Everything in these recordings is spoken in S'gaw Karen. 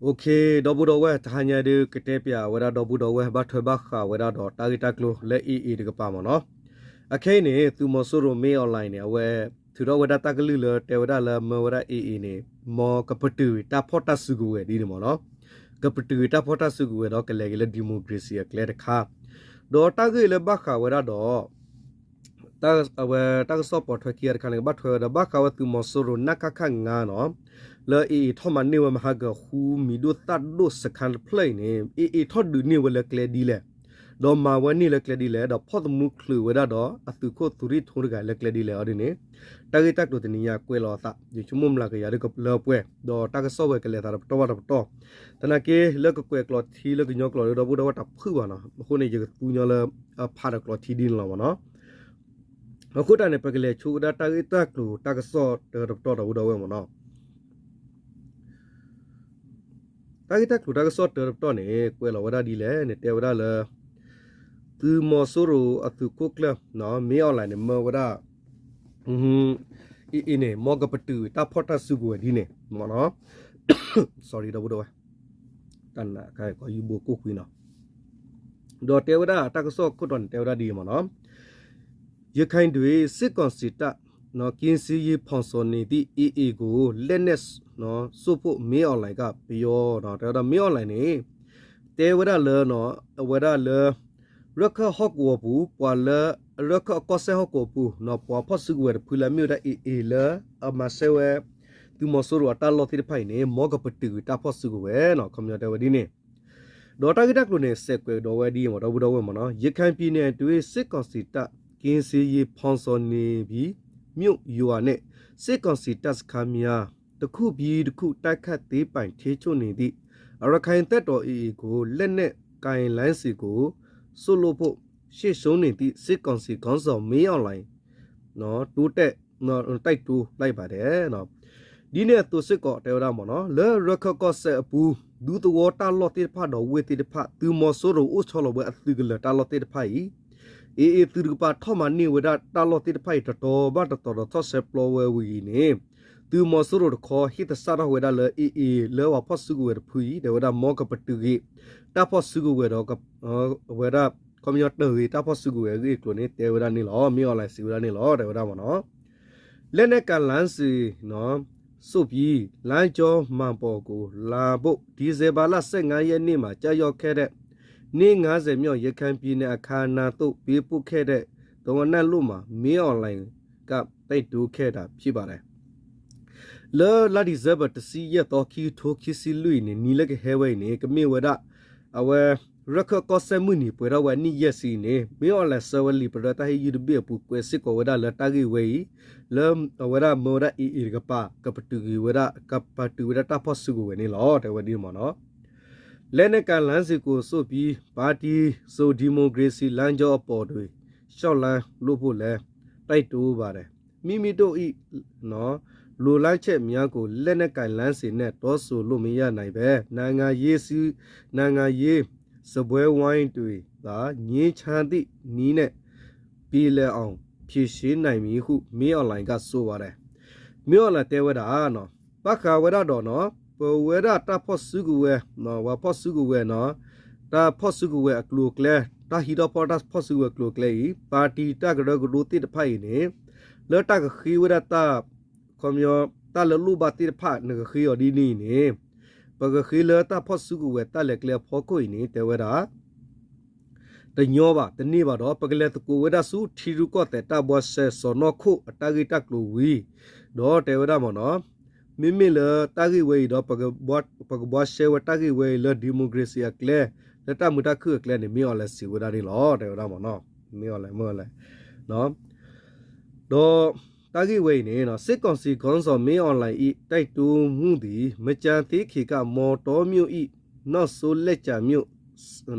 ဒီပုၢ်ဒီဝဲၢ် တဟါညါဒုး ကတဲပၠးဝဲဒၣ်ဒီပုၢ်ဒီဝဲၢ် ဘၣ်ထွဲဘၣ်ဃးဝဲဒၣ်ဒီးတၢ်ဂ့ၢ်တၢ်ကျိၤလၢ AA တကပၤမ့ၢ်နီၤ. အခဲအံၤန့ၣ် သုးမီၤစိရိၤ မင်းအောင်လှိုင်န့ၣ် အဝဲ ထုးထီၣ်ဝဲဒၣ်တၢ်ကလုၢ်လၢတဲဝဲဒၣ်လၢမၢဝဲဒၣ် AA န့ၣ် မ်ကပတုာ်တၢ်ဖီၣ်တၢ်စုကဝဲၤဒ်န့ၣ်မ့ၢ်နီၤ. ကပတုာ်တၢ်ဖီၣ်တၢ်စုကဝဲၤဒီးကလဲၤက့ၤလၢ democracy အကျဲတခါ ဒီးတၢ်ဂ့ၢ်လၢဘၣ်ဃးဝဲဒၣ်ဒီး အဝဲတၢ်ကစီၣ်ပိာ်ထွဲခံဂၤတခါန့ၣ် ကဘၣ်ထွဲဝဲဒီး ဘၣ်ဃးဝဲသုးမီၤစိရိၤ နကခ ငါးနီၤ လၢ AA ထီၣ်မၤန့ၢ်ဝဲမဟါကၢၤဃုမံၤဒိၣ်သၣ်ဒိၣ်စခါတဖျၢၣ်အံၤန့ၣ် AA ထီၣ်ဒုးန့ၢ်ဝဲလၢကျဲဒ်လဲၣ်, ဒီးမၤဝဲန့ၢ်လၢကျဲဒ်လဲၣ်, ဒီးဖီၣ်သမူချုးဝဲဒၣ်ဒီးအသုးခိၣ်သုးရ့ၣ်ထိတဂၤလၢကျဲဒ်လဲၣ်အီၤဒ်န့ၣ် တၢ်ဂ့ၢ်တၢ်ကျိၤတနံၤညါကွဲးလီၤအသး ယဆိကမိၣ်မျးကယၤဒ်လၢပှဲၤ ဒီးတၢ်ကစီၣ်ဝဲကလဲၤသးတပတီၢ်ဘၣ်တပတီၢ်, သနာ်က့လၢကကွဲးကျိာ်ထံလၢကညီကျိာ်ဒီး ဒီပုၢ်ဒီဝဲၢ်တဖုၣ်ဘၣ်နီၤ, အဃိန့ၣ် ယကသူညီလၢ ဖးဒီးကျိာ်ထံဒ်န့ၣ်လီၤမ့ၢ်နီၤ. အဃိတၢ်န့ၣ် ပကလဲၤဆိကဒါတၢ်ဂ့ၢ်တၢ်ကျိၤတၢ်ကစီၣ်တၢတပတီၢ်ဒီး ပုၢ်ဒီဝဲၢ်မ့ၢ်နီၤ. တၢ်ဂ့ၢ်တၢ်ကျိၤတၢ်ကစီၣ်တၢတပတီၢ်န့ၣ် ကွဲးလီၤဝဲဒၣ်ဒ်လဲၣ်န့ၣ် တဲဝဲဒၣ်လၢ သုးမီၤစိရိၤအသုးခိၣ်ကျၢၢ် မင်းအောင်လှိုင်န့ၣ် မၢဝဲဒၣ် အံၤန့ၣ် မ်ကပတုာ်တၢ်ဖီၣ်တၢ်စုကဝဲၤဒ်န့ၣ်မ့ၢ်နီၤ. sorry ဒီပုၢ်ဒီဝဲၢ် တၢ်နးခါကီယုဘိကိၣ်ကွံနီၤ. ဒီးတဲဝဲဒၣ်တၢ်ကစီၣ်ခိၣ်တီန့ၣ် တဲဝဲဒၣ်ဒ်အံၤမ့ၢ်နီၤ. ရခိုင်တွင် စစ်ကောင်စီတပ် ကင်းစခန်းကြီး ဖောက်ထွင်းနေသည့် AA ကို လက်နက် စိတ်ဖို့ မင်းအောင်လှိုင်က ပြော တဲဝဲဒၣ် မင်းအောင်လှိုင်န့ၣ် တဲဝဲဒၣ်လၢ အဝဲဒၣ်လၢ ရခၢၣ်ဟီၣ်ကဝီၤပူၤ ပှၤလၢ ရခၢၣ်ကီၢ်စဲၣ်ဟီၣ်ကဝီၤပူၤ ပှၤဖီၣ်စုကဝဲၤတဖုလၢအမ့ၢ်ဝဲဒၣ် AA လၢအမၤစဲဝဲ သုးမီၤစိရိၤအတၢ်လီၢ်သ့ၣ်တဖၣ်အံၤန့ၣ် မ်ကပတုာ်ကွံာ်တၢ်ဖီၣ်စုကဝဲၤနီၤ ခီပညီတဲဝဲဒ်န့ၣ်. ဒီးတၢ်ဂ့ၢ်တၢ်ကျိၤန့ၣ် စဲးကွဲးကဒီးဝဲဒ်အံၤမ့ၢ် ဒီပုၢ်ဒီဝဲၢ်မ့ၢ်နီၤ. ရခိုင်ပြည်နယ်တွင် စစ်ကောင်စီတပ် ကင်းစခန်းကြီး ဖောက်ထွင်းနေပြီး မြို့ရွာနှင့် စစ်ကောင်စီတပ်စခန်းများ တစ်ခုပြီးတစ်ခု တိုက်ခိုက်သိမ်းပိုက်ထိန်းချုပ်နေသည့် ရခိုင်တပ်တော် AA ကို လက်နက်ကိုင်လိုင်းစဉ်ကို စွန့်လွှတ်ဖို့ ရှေ့ရှုံးနေသည့် စစ်ကောင်စီခေါင်းဆောင် မင်းအောင်လှိုင် တိုးတက် တိုက်တွန်းလိုက်ပါတယ်. ဒ်န့ၣ်အသိးစ့ၢ်ကီးတဲဝဲဒၣ်မ့ၢ်နီၤ လၢရခၢၣ်ကီၢ်စဲၣ်အပူၤ ဒူသဝီတၢ်လီၢ်သ့ၣ်တဖၣ်ဒီးဝ့ၢ်သ့ၣ်တဖၣ် သုးမီၤစိရိၤအိၣ်ဆီလီၤဝဲအသုးကလၢၤတၢ်လီၢ်သ့ၣ်တဖၣ်အံၤ AA သုးတကပၤထီၣ်မၤန့ၢ်ဝဲဒၣ်တၢ်လီၢ်သ့ၣ်တဖၣ်အံၤ တတီၤဘၣ်တတီၤဒီးထီၣ်ဆဲးပျီဝဲဝံၤအံၤန့ၣ် သုးမီၤစိရိၤတခီဟ့ၣ်သဆၣ်ထီၣ်ဝဲဒၣ်လၢ AA လၢပှၤဖီၣ်စုကဝဲၤတဖုအံၤ တဲဝဲဒၣ်မ်ကပတုာ်ကွံာ် တၢ်ဖီၣ်စုကဝဲၤဒီး အဝဲဒၣ် ခီပညီတၢ်ဂ့ၢ်တၢ်ဖီၣ်စုကဝဲၤအဂ့ၢ်အကျိၤန့ၣ် တဲဝဲဒၣ်န့ၣ်လီၤ. မင်းအောင်လှိုင်စံးဝဲဒၣ်န့ၣ်လီၤ တဲဝဲဒၣ်မ့ၢ်နီၤ. လက်နက်ကိုင်လိုင်းစဉ် ဆိုပြီး လမ်းကြောင်းမှန်ပေါ်ကို လာဖို့ ဒီဇင်ဘာလ ဆယ့်ငါးရက်နေ့မှာ ကျရောက်ခဲ့တဲ့ နှစ်ငါးဆယ်မြောက် ရခိုင်ပြည်နယ် အခမ်းအနားသို့ ပေးပို့ခဲ့တဲ့ သဝဏ်လွှာမှာ မင်းအောင်လှိုင်က တိုက်တွန်းခဲ့တာ ဖြစ်ပါတယ်. လၢလါဒံၣ်စ့ဘၢၣ် တဆံယဲၢ်သီ ခံကထိခံဆံလွံၢ်အံၤန့ၣ် နံၤလၢကဟဲဝဲအံၤန့ၣ် ကမ့ၢ်ဝဲဒၣ် အဝဲ ရခၢၣ်ကီၢ်စဲၣ်မုၢ်နံၤပှဲၤထီၣ်ဝဲအနံၣ်ယဲၢ်ဆံအံၤန့ၣ် မင်းအောင်လှိုင် ဆၢဝဲလံာ်ပရၢတၢ်ဟ့ၣ်ယုၢ်တဘ့ၣ်အပူၤ ကွဲးစ့ၢ်ကီးဝဲဒၣ်လၢတၢ်ဂ့ၢ်ဝဲအံၤ လၢအဝဲဒၣ်မၢဝဲဒၣ် AA တကပၤ ကပတုာ်ကွံာ်ဝဲဒၣ် ကပတုာ်ဝဲဒၣ်တၢ်ဖီၣ်စုကဝဲၤန့ၣ်လီၤ တဲဝဲဒ်န့ၣ်မ့ၢ်နီၤ. လက်နက်ကိုင်လိုင်းစဉ်ကို စွန့်ပြီး ပါတီစုံ ဒီမိုကရေစီလမ်းကြောင်းအပေါ်တွင် လျှောက်လှမ်းလို့ဖို့လည်း တိုက်တွန်းပါတယ်. မိမိတို့၏ လိုလားချက်များကို လက်နက်ကိုင်လမ်းစဉ်နဲ့ တောင်းဆိုလို့မရနိုင်ဘဲ နိုင်ငံရေးစု နိုင်ငံရေးစားပွဲဝိုင်းတွင်သာ ငြိမ်းချမ်းသည့်နည်းနဲ့ ပြေလည်အောင် ဖြေရှင်းနိုင်မည်ဟု မင်းအောင်လှိုင်က ဆိုပါတယ်. မင်းအောင်လှိုင် တဲဝဲဒၣ် ဘၣ်ဃးဝဲဒၣ်ဒီးနီၤ ပဝဲဒၣ်တၢ်ဖီၣ်စုကဝဲၤ ပှၤဖီၣ်စုကဝဲၤနီၤ တၢ်ဖီၣ်စုကဝဲၤအကျိၤအကျဲ တၢ်ဟံးထီၣ်ဖီၣ်တၢ်ဖီၣ်စုကဝဲၤအကျိၤအကျဲအံၤ ပါတီတၢ်ကရၢကရိသ့ၣ်တဖၣ်အံၤန့ၣ် လၢတၢ်ကဃ့ဝဲဒၣ်တၢ် ခီပညီ တၢ်လၢလိၣ်ဘၣ်သ့ၣ်တဖၣ် နကဃ့အီၤဒ်န့ၣ်အံၤန့ၣ် ပကဃ့လၢတၢ်ဖီၣ်စုကဝဲၤတၢ်လဲၤကျဲအဖီခိၣ်အံၤန့ၣ် တဲဝဲဒၣ် တညီဘၣ် တန့ၢ်ဘၣ်ဒီး ပကလဲၤသကိးဝဲဒၣ်ဆူ ထံရူၢ်ကီၢ်သဲးတၢ်ဘှီစဲၤ စီၤနီၢ်ခိၣ်အတၢ်ဂ့ၢ်တၢ်ကျိၤဝံၤ ဒီးတဲဝဲဒၣ်မ့ၢ်နီၤ မ့မ့ၢ်လၢတၢ်ဂ့ၢ်ဝဲအံၤဒီး ပကဘှီရှဲဝဲတၢ်ဂ့ၢ်ဝဲအံၤလၢ democracy အကျဲ လၢတၢ်မုာ်တၢ်ခုၣ်အကျဲန့ၣ် မင်းအောင်လှိုင် စံးဝဲဒၣ်န့ၣ်လီၤ တဲဝဲဒၣ်မ့ၢ်နီၤ မင်းအောင်လှိုင် မင်းအောင်လှိုင် ဒီးတၢ်ဂ့ၢ်ဝဲအံၤန့ၣ် စစ်ကောင်စီခေါင်းဆောင် မင်းအောင်လှိုင်၏ တိုက်တွန်းမှုသည် မကြာသေးခင်က မောင်တောမြို့၏ နောက်ဆုံးလက်ကျန်မြို့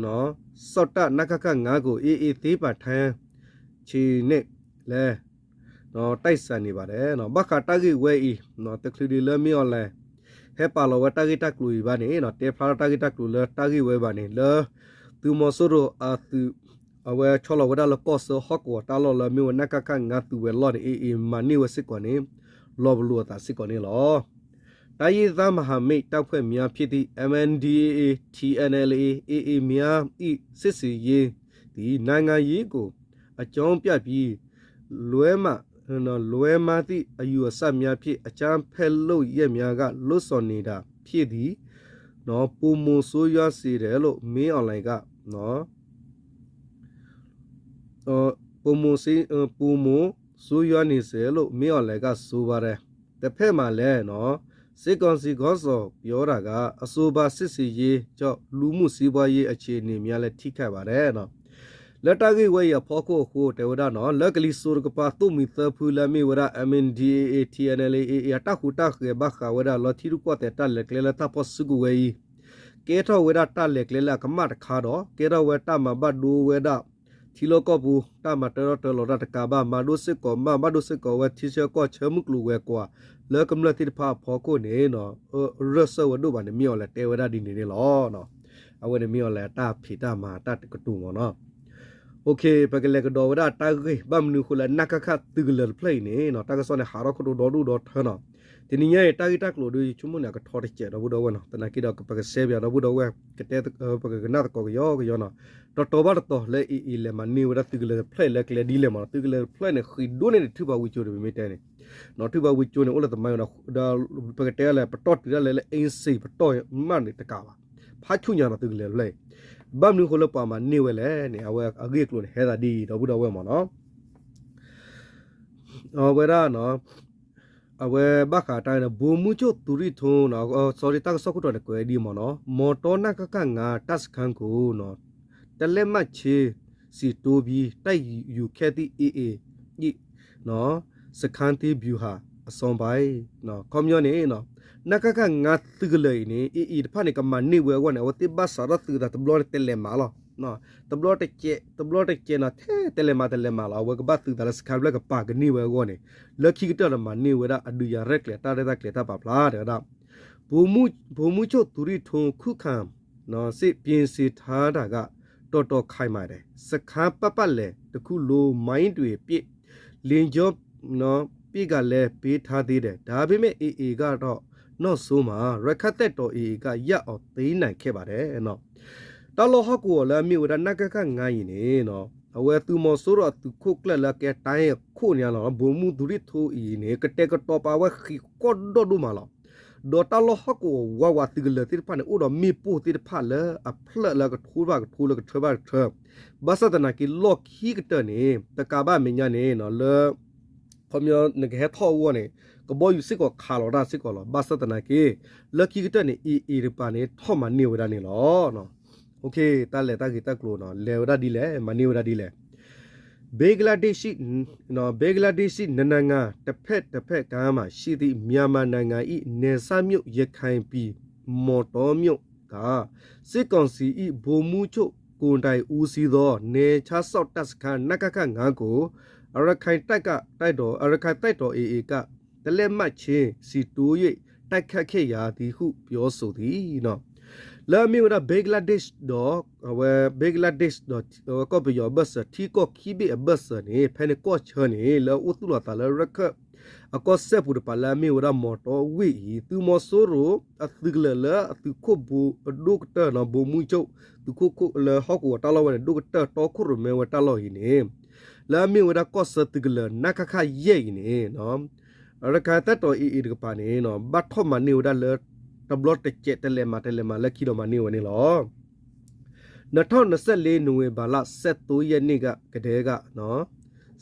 စောင့်တပ် နခခ ငါးကို AA သိမ်းပိုက်ထိန်းချုပ်ရေးနဲ့လည်း တိုက်ဆိုင်နေပါတယ် ဘၣ်ဃးတၢ်ဂ့ၢ်ဝဲအံၤ တချုးဒံးလၢ မင်းအောင်လှိုင် ဟဲပာ်လီၤဝဲတၢ်ဂ့ၢ်တၢ်ကျိၤအံၤဘၣ်န့ၣ် တဲဖျါထီၣ်တၢ်ဂ့ၢ်တၢ်ကျိၤလၢတၢ်ဂ့ၢ်ဝဲဘၣ်န့ၣ် လၢသုးမီၤစိရိၤအသုး အဝဲဆီလီၤဝဲဒၣ်လၢကီၢ်ဆၢဟီၣ်ကဝီၤတၢ်လီၢ်လၢမ့ၢ်ဝဲ နခခ ငါး သုးဝဲၤလီၢ်န့ၣ် AA မၤန့ၢ်ဝဲစ့ၢ်ကီးန့ၣ် လီၤပလိာ်အသးစ့ၢ်ကီးန့ၣ်လီၤ. တိုင်းရင်းသားမဟာမိတ်တပ်ဖွဲ့များဖြစ်သည့် M N D A A, T N L A, A A များ၏ စစ်ဆင်ရေးသည် နိုင်ငံရေးကို အကြောင်းပြပြီး လွဲမှားလွဲမှားသည့်အယူအဆများဖြင့် အကြမ်းဖက်လုပ်ရပ်များက လုပ်ဆောင်နေတာဖြစ်သည် ပိုမိုဆိုးရွားစေတယ်လို့ မင်းအောင်လှိုင်က ပိုမိုဆိုးရွားနေစေလို့ မင်းအောင်လှိုင်က ဆိုပါတယ်. တစ်ဖက်မှာလည်းနော် စစ်ကောင်စီခေါင်းဆောင်ပြောတာက အဆိုပါစစ်ဆင်ရေးကြောင့် လူမှုစီးပွားရေးအခြေအနေများလည်း ထိခိုက်ပါတယ်နော်. လၢတၢ်ဂ့ၢ်ဝဲအံၤအဖီခိၣ်အဃိ တဲဝဲဒၣ်နော် လၢကလံၤစိးတကပၤ သိၣ်မှံၤသၢဖုလၢအမ့ၢ်ဝဲဒၣ် M N D A A, T N L A, A A အတၢ်ဟူးတၢ်ဂဲၤဘၣ်ဃးဝဲဒၣ်လီၤထံရူၢ်ကီၢ်သဲးတၢ်လဲၤကျဲလၢတၢ်ဖီၣ်စုကဝဲၤအံၤ ကဲထီၣ်ဝဲဒၣ်တၢ်လဲၤကျဲလၢအကမၣ်တခါဒီး ကဲထီၣ်ဝဲတၢ်မၤဘၣ်ဒိဝဲဒၣ် ထံလီၢ်ကီၢ်ပူၤ တၢ်မၤတၢထီၣ်တၢလီၤတၢ်တကးဘၣ် မၤဒိစ့ၢ်ကီးမး ဘၣ်ဒိစ့ၢ်ကီးဝဲထံဆၢကီၢ်ဆၢမုၢ်ကျိၤဝဲၤကွာ် လၢကမျၢၢ်သ့ၣ်တဖၣ်အဖီခိၣ်န့ၣ် ရၢၢ်စၢၢ်ဝဲဒိၣ်ဘၣ်န့ၣ် မ့ၢ်အီၤလဲၤတဲဝဲဒၣ်ဒ်န့ၣ်န့ၣ်လီၤ. အဝဲန့ၣ်မ့ၢ်အီၤလဲၤတၢ်ဖံးတၢ်မၤတၢ်ကတိၤမ့ၢ်နီၤ. ပကလဲၤကဒီးဝဲဒၣ်တၢ်ဂ့ၢ် ဘၣ်မနုၤအဃိလဲၣ် နကခ သုးကလၢၤတဖျၢၣ်အံၤန့ၣ် တၢ်ကစီၣ်န့ၣ် ဟးထီၣ်ခိၣ်ဒိၣ်ဒီဒူၣ်ဒီထၢနီၤ. တနံၤညါအံၤ တၢ်ဂ့ၢ်တၢ်ကျိၤဒီး ယဆိကမိၣ်န့ၣ် အကထီတစဲးဒီပုၢ်ဒီဝဲၢ်နီၤ. သနာ်က့ဒီး ပကစဲပၠးဒီပုၢ်ဒီဝဲၢ် ကတဲ ပကကနၣ်သကိးကယီကယီနီၤ. တီတီဘၣ်တတီၤလၢ A A လဲၤမၤန့ၢ်ဝဲဒၣ်သုးကလၢၤတဖျၢၣ်လၢကျဲဒ်လဲၣ်မ့ၢ်နီၤ. သုးကလၢၤတဖျၢၣ်န့ၣ် ဃံးဒိၣ်န့ၢ်န့ၣ် ထုးဖးဝံကၠိန့ၣ် ပမ့ၢ်တဲန့ၣ် ထုးဖးဝံကၠိန့ၣ် အိၣ်လၢသမိုင်းဒီး ပကတဲလဲၣ် ပတီၢ်တုၤဒၣ်လဲာ်လၢ အင်းစိန် ပတီၢ်မးန့ၣ်တကးဘၣ်. ဖးဆူၣ်ညါနီၤ သုးကလၢၤတဖျၢၣ်အံၤ ဘၣ်မနုၤအဃိလၢပှၤမၤန့ၢ်ဝဲလဲၣ်န့ၣ် အဝဲအဂ့ၢ်အကျိၤန့ၣ် ဟဲသးဒ်အံၤ ဒီပုၢ်ဒီဝဲၢ်မ့ၢ်နီၤ. အဝဲဒၣ် အဝဲဘၣ်ဃးတၢ်န့ၣ် ဗိုလ်မှူးချုပ် သူရင့်ထွန်း sorry တၢ်ကစီၣ်ခိၣ်တီန့ၣ် ကွဲးဒ်အံၤမ့ၢ်နီၤ မောင်တော နခခ ငါး တပ်စခန်းကို တလက်မှတ်ခြေ စစ်တိုးပြီး တိုက်ယူခဲ့သည့် A A စခန်းသိမ်း ဗျူဟာ အဆုံးပါ ခီပညီန့ၣ် နခခ ငါး သုးကလၢၤအံၤန့ၣ် A A တဖၣ်န့ၣ် ကမၤန့ၢ်ဝဲအဂီၢ်န့ၣ် အဝဲသ့ၣ်ဘၣ်စးထီၣ်သုးသးတဘျီန့ၣ် တလဲၤမးလီၤ. တဘျီတကဲး တဘျီတကဲးနီၤ ထဲတလဲၤမးတလဲၤမးလီၤ. အဝဲကဘၣ်သုးသးလၢစခါတဖျၢၣ်ကပာ်ကန့ၢ်ဝဲအဂီၢ်န့ၣ် လၢခံကတၢၢ်ဒီးမၤန့ၢ်ဝဲဒၣ်အဒုးယၤရဲၣ်ကျဲၤ တၢ်ရဲၣ်တၢ်ကျဲၤတၢ်ပာ်ဖျါတဲဝဲဒၣ် ဗိုလ်မှူးချုပ် သူရင့်ထွန်း ခုခံစစ် ပြင်ဆင်ထားတာက တော်တော်ခိုင်မာတယ်. စခန်းပတ်ပတ်လည်တစ်ခုလုံး မိုင်းတွေပစ် လေကြောင်းပစ်ခတ်လည်း ပေးထားသေးတယ်. ဒါပေမဲ့ A A ကတော့ နောက်ဆုံးမှာ ရခိုင်တပ်တော် A A က ရအောင်သိမ်းနိုင်ခဲ့ပါတယ်. တၢ်လီၢ်ဟီၣ်ကဝီၤလၢအမ့ၢ်ဝဲဒၣ် နခခ ငါး အံၤန့ၣ် အဝဲသုးမီၤစိရိၤအသုးခိၣ်ကျၢၢ်လၢအကဲတၢ်အံၤအခိၣ်န့ၣ်လီၤ ဗိုလ်မှူး သူရင့်ထွန်း အံၤန့ၣ် ကတဲာ်ကတီၤပာ်ဝဲဃံးဃီၣ်ဒီဒိၣ်မးလီၤ. ဒီးတၢ်လီၢ်ဟီၣ်ကဝီၤဝးဝးသုးကလၢၤသ့ၣ်တဖၣ်န့ၣ် အိၣ်ဒီးမ့ၣ်ပိၢ်သ့ၣ်တဖၣ်လၢအဖျၢၣ်လၢကထြၢဘၣ်ကထြူလၢကထြၢဘၣ်ကထြၢ ဘၣ်ဆၣ်သနာ်က့လီၢ်ခံကတၢၢ်န့ၣ် တကးဘၣ်အမဲာ်ညါန့ၣ် လၢ ခီပညီနကဟဲထီၣ်အဂီၢ်န့ၣ် ကဘီယူၤစ့ၢ်ကီးခးလီၤတၢ်စ့ၢ်ကီးလီၤ. ဘၣ်ဆၣ်သနာ်က့ လၢခံကတၢၢ်န့ၣ် A A တကပၤန့ၣ် ထီၣ်မၤန့ၢ်ဝဲဒၣ်န့ၣ်လီၤ. တၢ်လဲၤတၢ်ဂ့ၢ်တၢ်ကျိၤနီၤ လဲၤဝဲဒၣ်ဒ်လဲၣ် မၤန့ၢ်ဝဲဒၣ်ဒ်လဲၣ်. ဘင်္ဂလားဒေ့ရှ် ဘင်္ဂလားဒေ့ရှ် နှစ်နိုင်ငံ တစ်ဖက်တစ်ဖက်ကမ်းမှာရှိသည့် မြန်မာနိုင်ငံ၏ နယ်စပ်မြို့ ရခိုင်ပြည် မောင်တောမြို့က စစ်ကောင်စီ၏ ဗိုလ်မှူးချုပ် ကိုယ်တိုင်ဦးစီးသော နယ်ခြားစောင့်တပ်စခန်း နခခ ငါး ကို ရခိုင်တပ်က တပ်တော် ရခိုင်တပ်တော် A A က တလက်မှတ်ခြေ စစ်တိုး၍ တိုက်ခိုက်ခဲ့ရာသည်ဟု ပြောဆိုသည် လၢအမ့ၢ်ဝဲဒၣ် ဘင်္ဂလားဒေ့ရှ်ဒီး အဝဲ ဘင်္ဂလားဒေ့ရှ်ဒီး ကီၢ်ပယီၤအဘၢၣ်စၢၤ ထံကီၢ်ခံဘ့ၣ်အဘၢၣ်စၢၤန့ၣ် ဖဲန့ၣ်ကီၢ်ဆၢန့ၣ် လၢအအိၣ်သူၣ်လီၤသးလၢရခၢၣ် အကီၢ်စဲၣ်ပူၤတပၤလၢအမ့ၢ်ဝဲဒၣ် မောင်တော ဝ့ၢ်အံၤ သုးမီၤစိရိၤအသုးကလၢၤလၢအသုးခိၣ်ဘိအဒိၣ်ကတၢၢ်နီၤ ဗိုလ်မှူးချုပ် သုးခိၣ်ခိၣ်လၢဟီၣ်ကဝီၤတၢ်လီၢ်ဝဲန့ၣ် ဒိၣ်ကတၢၢ်တီခိၣ်ရိၣ်မဲဝဲတၢ်လီၢ်အံၤန့ၣ် လၢအမ့ၢ်ဝဲဒၣ်ကီၢ်ဆၢသုးကလၢၤ နခခ ယဲၢ်အံၤန့ၣ် ရခိုင်တပ်တော် A A တကပၤန့ၣ် ဘၣ်ထီၣ်မၤန့ၢ်ဝဲဒၣ်လၢ တဘျီတကဲး တလဲၤမၤတလဲၤမၤလၢခံဒီးမၤန့ၢ်ဝဲန့ၣ်လီၤ. နှစ်ထောင့်နှစ်ဆယ့်လေး နိုဝင်ဘာလ ဆယ့်သုံးရက်နေ့က ကတည်းက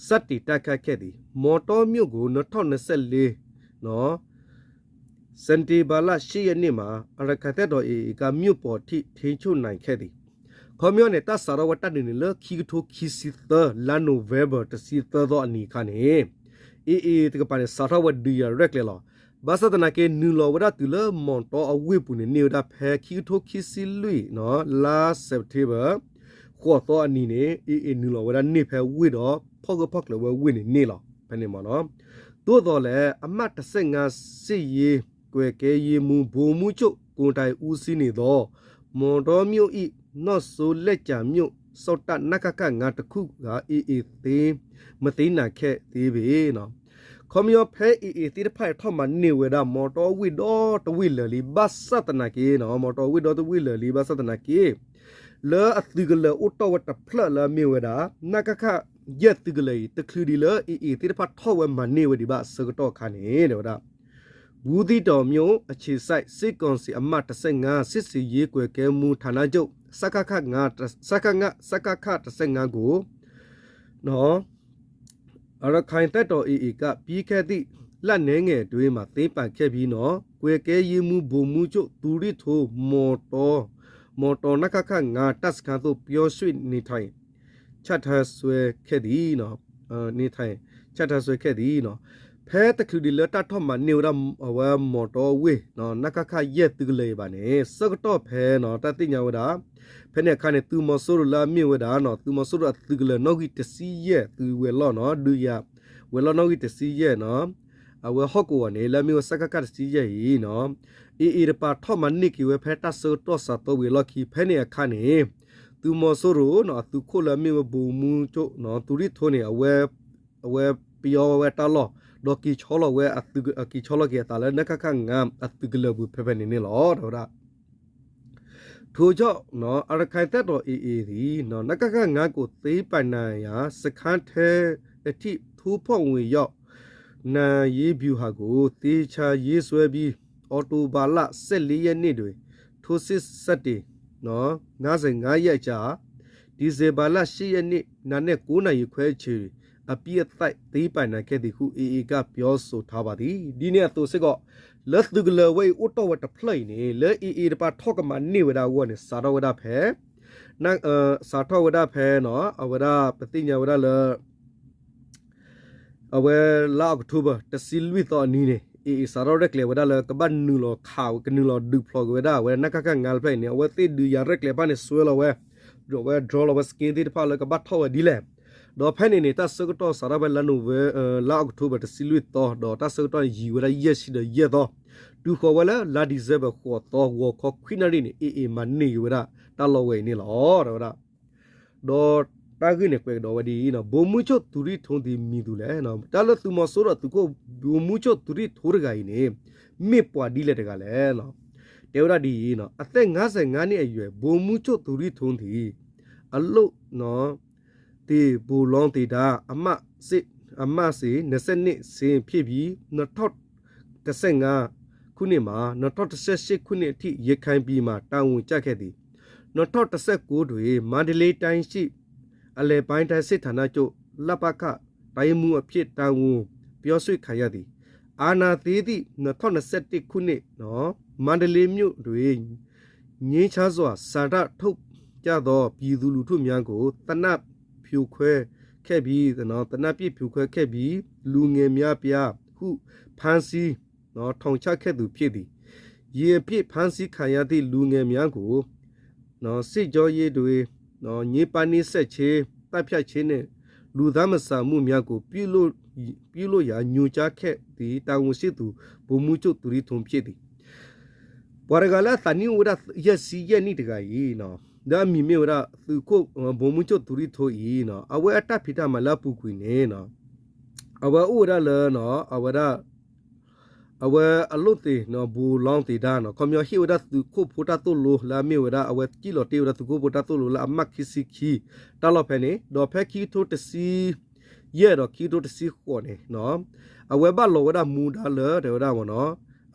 စတင်တိုက်ခိုက်ခဲ့သည်. မောင်တောမြို့ကို နှစ်ထောင့်နှစ်ဆယ့်လေး စက်တင်ဘာလ ရှစ်ရက်နေ့မှာ ရခိုင်တပ်တော် A A က မြို့ပေါ်ထိ ထိန်းချုပ်နိုင်ခဲ့သည်. ခီပညီန့ၣ် တၢ်စးထီၣ်ဝဲတၢ်ဒုးန့ၣ် လၢခံကထိခံဆံသၢ လါ November တဆံသၢသီအနံၤအခါန့ၣ် A A တကပၤန့ၣ် စးထီၣ်ဝဲဒုးယၤရဲၣ်ကျဲၤလီၤ. ဘၣ်ဆၣ်သနာ်က့ နုာ်လီၤဝဲဒၣ်တုၤလၢ မောင်တော အဝ့ၢ်ပူၤန့ၣ် န့ၢ်ဝဲဒၣ်ဖဲခံကထိခံဆံလွံၢ် လါ September ဃိးသီအနံၤန့ၣ် A A နုာ်လီၤဝဲဒၣ်န့ၢ်ဖဲဝ့ၢ်ဒီး ဖီၣ်ဂၢၢ်ဖီၣ်ကျၢၤဝဲဝ့ၢ်န့ၣ်န့ၢ်လီၤ ဖဲန့ၣ်မ့ၢ်နီၤ. သို့သော်လည်း အမှတ် တစ်ဆယ့်ငါး စစ်ရေးကွပ်ကဲရေးမှူး ဗိုလ်မှူးချုပ် ကိုယ်တိုင်ဦးစီးနေသော မောင်တောမြို့၏ နောက်ဆုံးလက်ကျန်မြို့စောင့်တပ် နခခ ငါး တစ်ခုက A A သိမ်း မသိမ်းနိုင်ခဲ့သေးပေ ခီပညီဖဲ AA သ့ၣ်တဖၣ်အံၤထီၣ်မၤန့ၢ်ဝဲဒၣ် မီတီဝ့ၢ်ဒီတဝ့ၢ်လၢာ်လံ ဘၣ်ဆၣ်သနာ်က့နီၤ, မီတီဝ့ၢ်ဒီတဝ့ၢ်လၢာ်လံ ဘၣ်ဆၣ်သနာ်က့ လၢအသုးကလၢၤအိၣ်တီၢ်ဝဲတဖျၢၣ်လၢအမ့ၢ်ဝဲဒၣ် နကခ ယဲၢ်သုးကလၢၤအံၤ တချုးဒံးလၢ AA သ့ၣ်တဖၣ်ထီၣ်ဝဲမၤန့ၢ်ဝဲဒံးဘၣ်အဆၢကတီၢ်အခါန့ၣ် တဲဝဲဒၣ် ဘူးသီးတောင်မြို့ အခြေစိုက်စစ်ကောင်စီအမှတ် တစ်ဆယ့်ငါး စစ်ဆင်ရေးကွပ်ကဲမှုဌာနချုပ် စကခ ငါး စကခ တစ်ဆယ့်ငါးကို ရခိုင်တပ်တော် AA က ပြီးခဲ့သည့်လနဲ့ငယ်အတွင်းမှာ သိမ်းပိုက်ခဲ့ပြီးနောက် ကွပ်ကဲရေးမှူး ဗိုလ်မှူးချုပ် သူရစ်ထို မော်တော် မော်တော် နကခ ငါး တပ်စခန်းသို့ ပြောင်းရွှေ့နေထိုင် ချထားစွဲခဲ့သည် နေထိုင် ချထားစွဲခဲ့သည် ဖဲတချုးဒံးလၢတၢ်ထီၣ်မၤန့ၢ်ဝဲဒၣ်အဝဲမီတီဝ့ၢ် နကခ ယဲၢ်သုးကလၢၤအံၤဘၣ်န့ၣ် ဆၢကတီၢ်ဖဲနီၤ တၢ်သ့ၣ်ညါဝဲဒၣ် ဖဲန့ၣ်အခါန့ၣ် သုးမီၤစိရိၤလၢအမ့ၢ်ဝဲဒၣ်နီၤ သုးမီၤစိရိၤအသုးကလၢၤနီၣ်ဂံၢ်တဆံယဲၢ် သုးဝဲၤလီၢ်နီၤ ဒုးယၤ ဝဲၤလီၢ်နီၣ်ဂံၢ်တဆံယဲၢ်နီၤ အဝဲဟီၣ်ကဝီၤန့ၣ် လၢအမ့ၢ်ဝဲ စကခ တဆံယဲၢ်အံၤနီၤ AA တပၤထီၣ်မၤန့ၢ်က့ၤဝဲဖဲတၢ်ဆၢကတီၢ်စးသီဝံၤအလီၢ်ခံ ဖဲန့ၣ်အခါန့ၣ် သုးမီၤစိရိၤနီၤ အသုးခိၣ်လၢအမ့ၢ်ဝဲ ဗိုလ်မှူးချုပ် သူရစ်ထို န့ၣ် အဝဲပယီၤဝဲတၢ်လီၢ် ဒီးက့ၤဆီလီၤဝဲ က့ၤဆီလီၤက့ၤအသးလၢ နကခ ငါး အသုးကလၢၤပူၤဖဲဖဲန့ၣ်န့ၣ်လီၤ တဲဝဲဒၣ် ထို့ကြောင့် ရခိုင်တပ်တော် AA သည် နကခ ငါး ကို သိမ်းပိုက်နိုင်ရန် စခန်းထဲအထိ ထိုးဖောက်ဝင်ရောက် နိုင်ရေးဗျူဟာကို သေချာရေးဆွဲပြီး အောက်တိုဘာလ ဆယ့်လေးရက်နေ့တွင် ထိုးစစ်စတင် ငါးဆယ့်ငါးရက်အကြာ ဒီဇင်ဘာလ ရှစ်ရက်နေ့ နံနက် ကိုးနာရီခွဲအချိန် အပြီးအသတ် သိမ်းပိုက်နိုင်ခဲ့သည်ဟု AA က ပြောဆိုထားပါသည် ဒ်န့ၣ်အသိးစ့ၢ်ကီး လၢသုးကလၢၤဝဲအံၤ အိၣ်တီၢ်ဝဲတဖျၢၣ်အံၤန့ၣ် လၢ AA တပၤထီၣ်ကမၤန့ၢ်ဝဲဒၣ်အဂီၢ်န့ၣ် စးထီၣ်ဝဲဒၣ်ဖဲ စးထီၣ်ဝဲဒၣ်ဖဲနီၤ အဝဲဒၣ် ပသ့ၣ်ညါဝဲဒၣ်လၢ အဝဲလါအီးကထိဘၢၣ် တဆံလွံၢ်သီအနံၤန့ၣ် AA စးထီၣ်ရဲၣ်ကျဲၤဝဲဒၣ်လၢ ကဘၣ်နုာ်လီၤခး ကနုာ်လီၤဒုးဖျိးက့ၤဝဲဒၣ် အဝဲ နကခ ငါး တဖျၢၣ်အံၤန့ၣ် အဝဲသ့ၣ်ဒုးယၤရဲၣ်ကျဲၤတဖၣ်န့ၣ် ဆွဲလီၤဝဲ ဒီးအဝဲ drone လီၤဝဲ စက့သ့ၣ်တဖၣ်လၢကဘၣ်ထီၣ်ဝဲဒ်လဲၣ် ဒီးဖဲန့ၣ်န့ၣ် တၢ်ဆၢကတီၢ်စးထီၣ်ဖဲလါနိၣ်ဝ့ဘၢၣ် လါအီးကထိဘၢၣ် တဆံလွံၢ်သီ ဒီးတၢ်ဆၢကတီၢ်န့ၣ်ယံာ်ဝဲဒၣ်ယဲၢ်ဆံဒီးယဲၢ်သီ တုၤဃီၤဝဲလၢ လါ December ဃိးသီ ဂီၤခီခွံနၣ်ရံၣ်န့ၣ် AA မၤန့ၢ်က့ၤဝဲဒၣ် တၢ်လီၢ်ဝဲအံၤန့ၣ်လီၤ တဲဝဲဒၣ် ဒီးတၢ်ဂ့ၢ်န့ၣ်ကွဲးကဒီးဝဲဒ်အံၤနီၤ ဗိုလ်မှူးချုပ် သူရစ်ထို သည် မည်သူလဲၣ် တၢ်လၢသုးမီၤစိရိၤအသုးခိၣ် ဗိုလ်မှူးချုပ် သူရစ်ထို တဂၤအံၤန့ၣ် မ့ၢ်ပှၤဒ်လဲၣ်တဂၤလဲၣ် တဲဝဲဒၣ်ဒ်အံၤနီၤ အသက်ငါးဆယ့်ငါးနှစ်အရွယ် ဗိုလ်မှူးချုပ် သူရစ်ထို သည် အလုပ် သင် ဗိုလ်လောင်းသင်တန်း အမှတ် စစ် အမှတ်စဉ် နှစ်ဆယ့်နှစ် ဆင်ဖြစ်ပြီး နှစ်ထောင့် တစ်ဆယ့်ငါးခုနှစ်မှ နှစ်ထောင့်တစ်ဆယ့်ရှစ်ခုနှစ်အထိ ရခိုင်ပြည်မှာ တာဝန်ကျခဲ့သည်။ နှစ်ထောင့်တစ်ဆယ့်ကိုးတွင် မန္တလေးတိုင်းရှိ အလယ်ပိုင်းတိုင်းစစ်ဌာနချုပ် လပခ တိုင်းမှူးအဖြစ် တာဝန်ပြောင်းရွှေ့ခံရသည်။ အာဏာသိမ်းသည့် နှစ်ထောင့်နှစ်ဆယ့်တစ်ခုနှစ် မန္တလေးမြို့တွင် ငြိမ်းချမ်းစွာ ဆန္ဒထုတ်ပြသော ပြည်သူလူထုများကို သေနတ်ဖြိခွဲခဲ့ပြီး သေနတ်ပစ်ဖြိခွဲခဲ့ပြီး လူငယ်များအပြားဟု ဖမ်းဆီး ထောင်ချခဲ့သူဖြစ်သည်။ ယင်းအဖြစ် ဖမ်းဆီးခံရသည့် လူငယ်များကို စစ်ကြောရေးတွင် ညှဉ်းပန်းနှိပ်စက်ခြင်း၊ သတ်ဖြတ်ခြင်းနှင့် လူသားမဆန်မှုများကို ပြုလုပ်ပြုလုပ်ရန် ညွှန်ကြားခဲ့သည့် တာဝန်ရှိသူ ဗိုလ်မှူးချုပ် သူရစ်ထို ဖြစ်သည်. ပှၤတဂၤလၢအသးနံၣ်အိၣ်ဝဲဒၣ် ယဲၢ်ဆံယဲၢ်နံၣ်တဂၤအံၤ လၢအမံၤမ့ၢ်ဝဲဒၣ် သုးခိၣ် ဗိုလ်မှူးချုပ် သူရစ်ထို အံၤ အဝဲအတၢ်ဖံးတၢ်မၤလၢအပူၤကွံာ်န့ၣ် အဝဲအိၣ်ဝဲဒၣ်လၢ အဝဲဒၣ် အဝဲအလုပ်သင် ဗိုလ်လောင်းသင်တန်း ခီပညီဟ့ၣ်ဝဲဒၣ်သုးခိၣ်ဖိတၢ်သိၣ်လိလၢအမ့ၢ်ဝဲဒၣ် အဝဲစံၣ်လီၤတ့ၢ်ဝဲဒၣ်သုးခိၣ်ဖိတၢ်သိၣ်လိလၢအမှတ်ခံဆံခံ တၢ်လီၢ်ဖဲန့ၣ် ဒီးဖဲခံကထိတဆံယဲၢ်ဒီးခံကထိတဆံဃိးန့ၣ် အဝဲဘၣ်လီၤဝဲဒၣ်မူဒါလၢ တဲဝဲဒၣ်မ့ၢ်နီၤ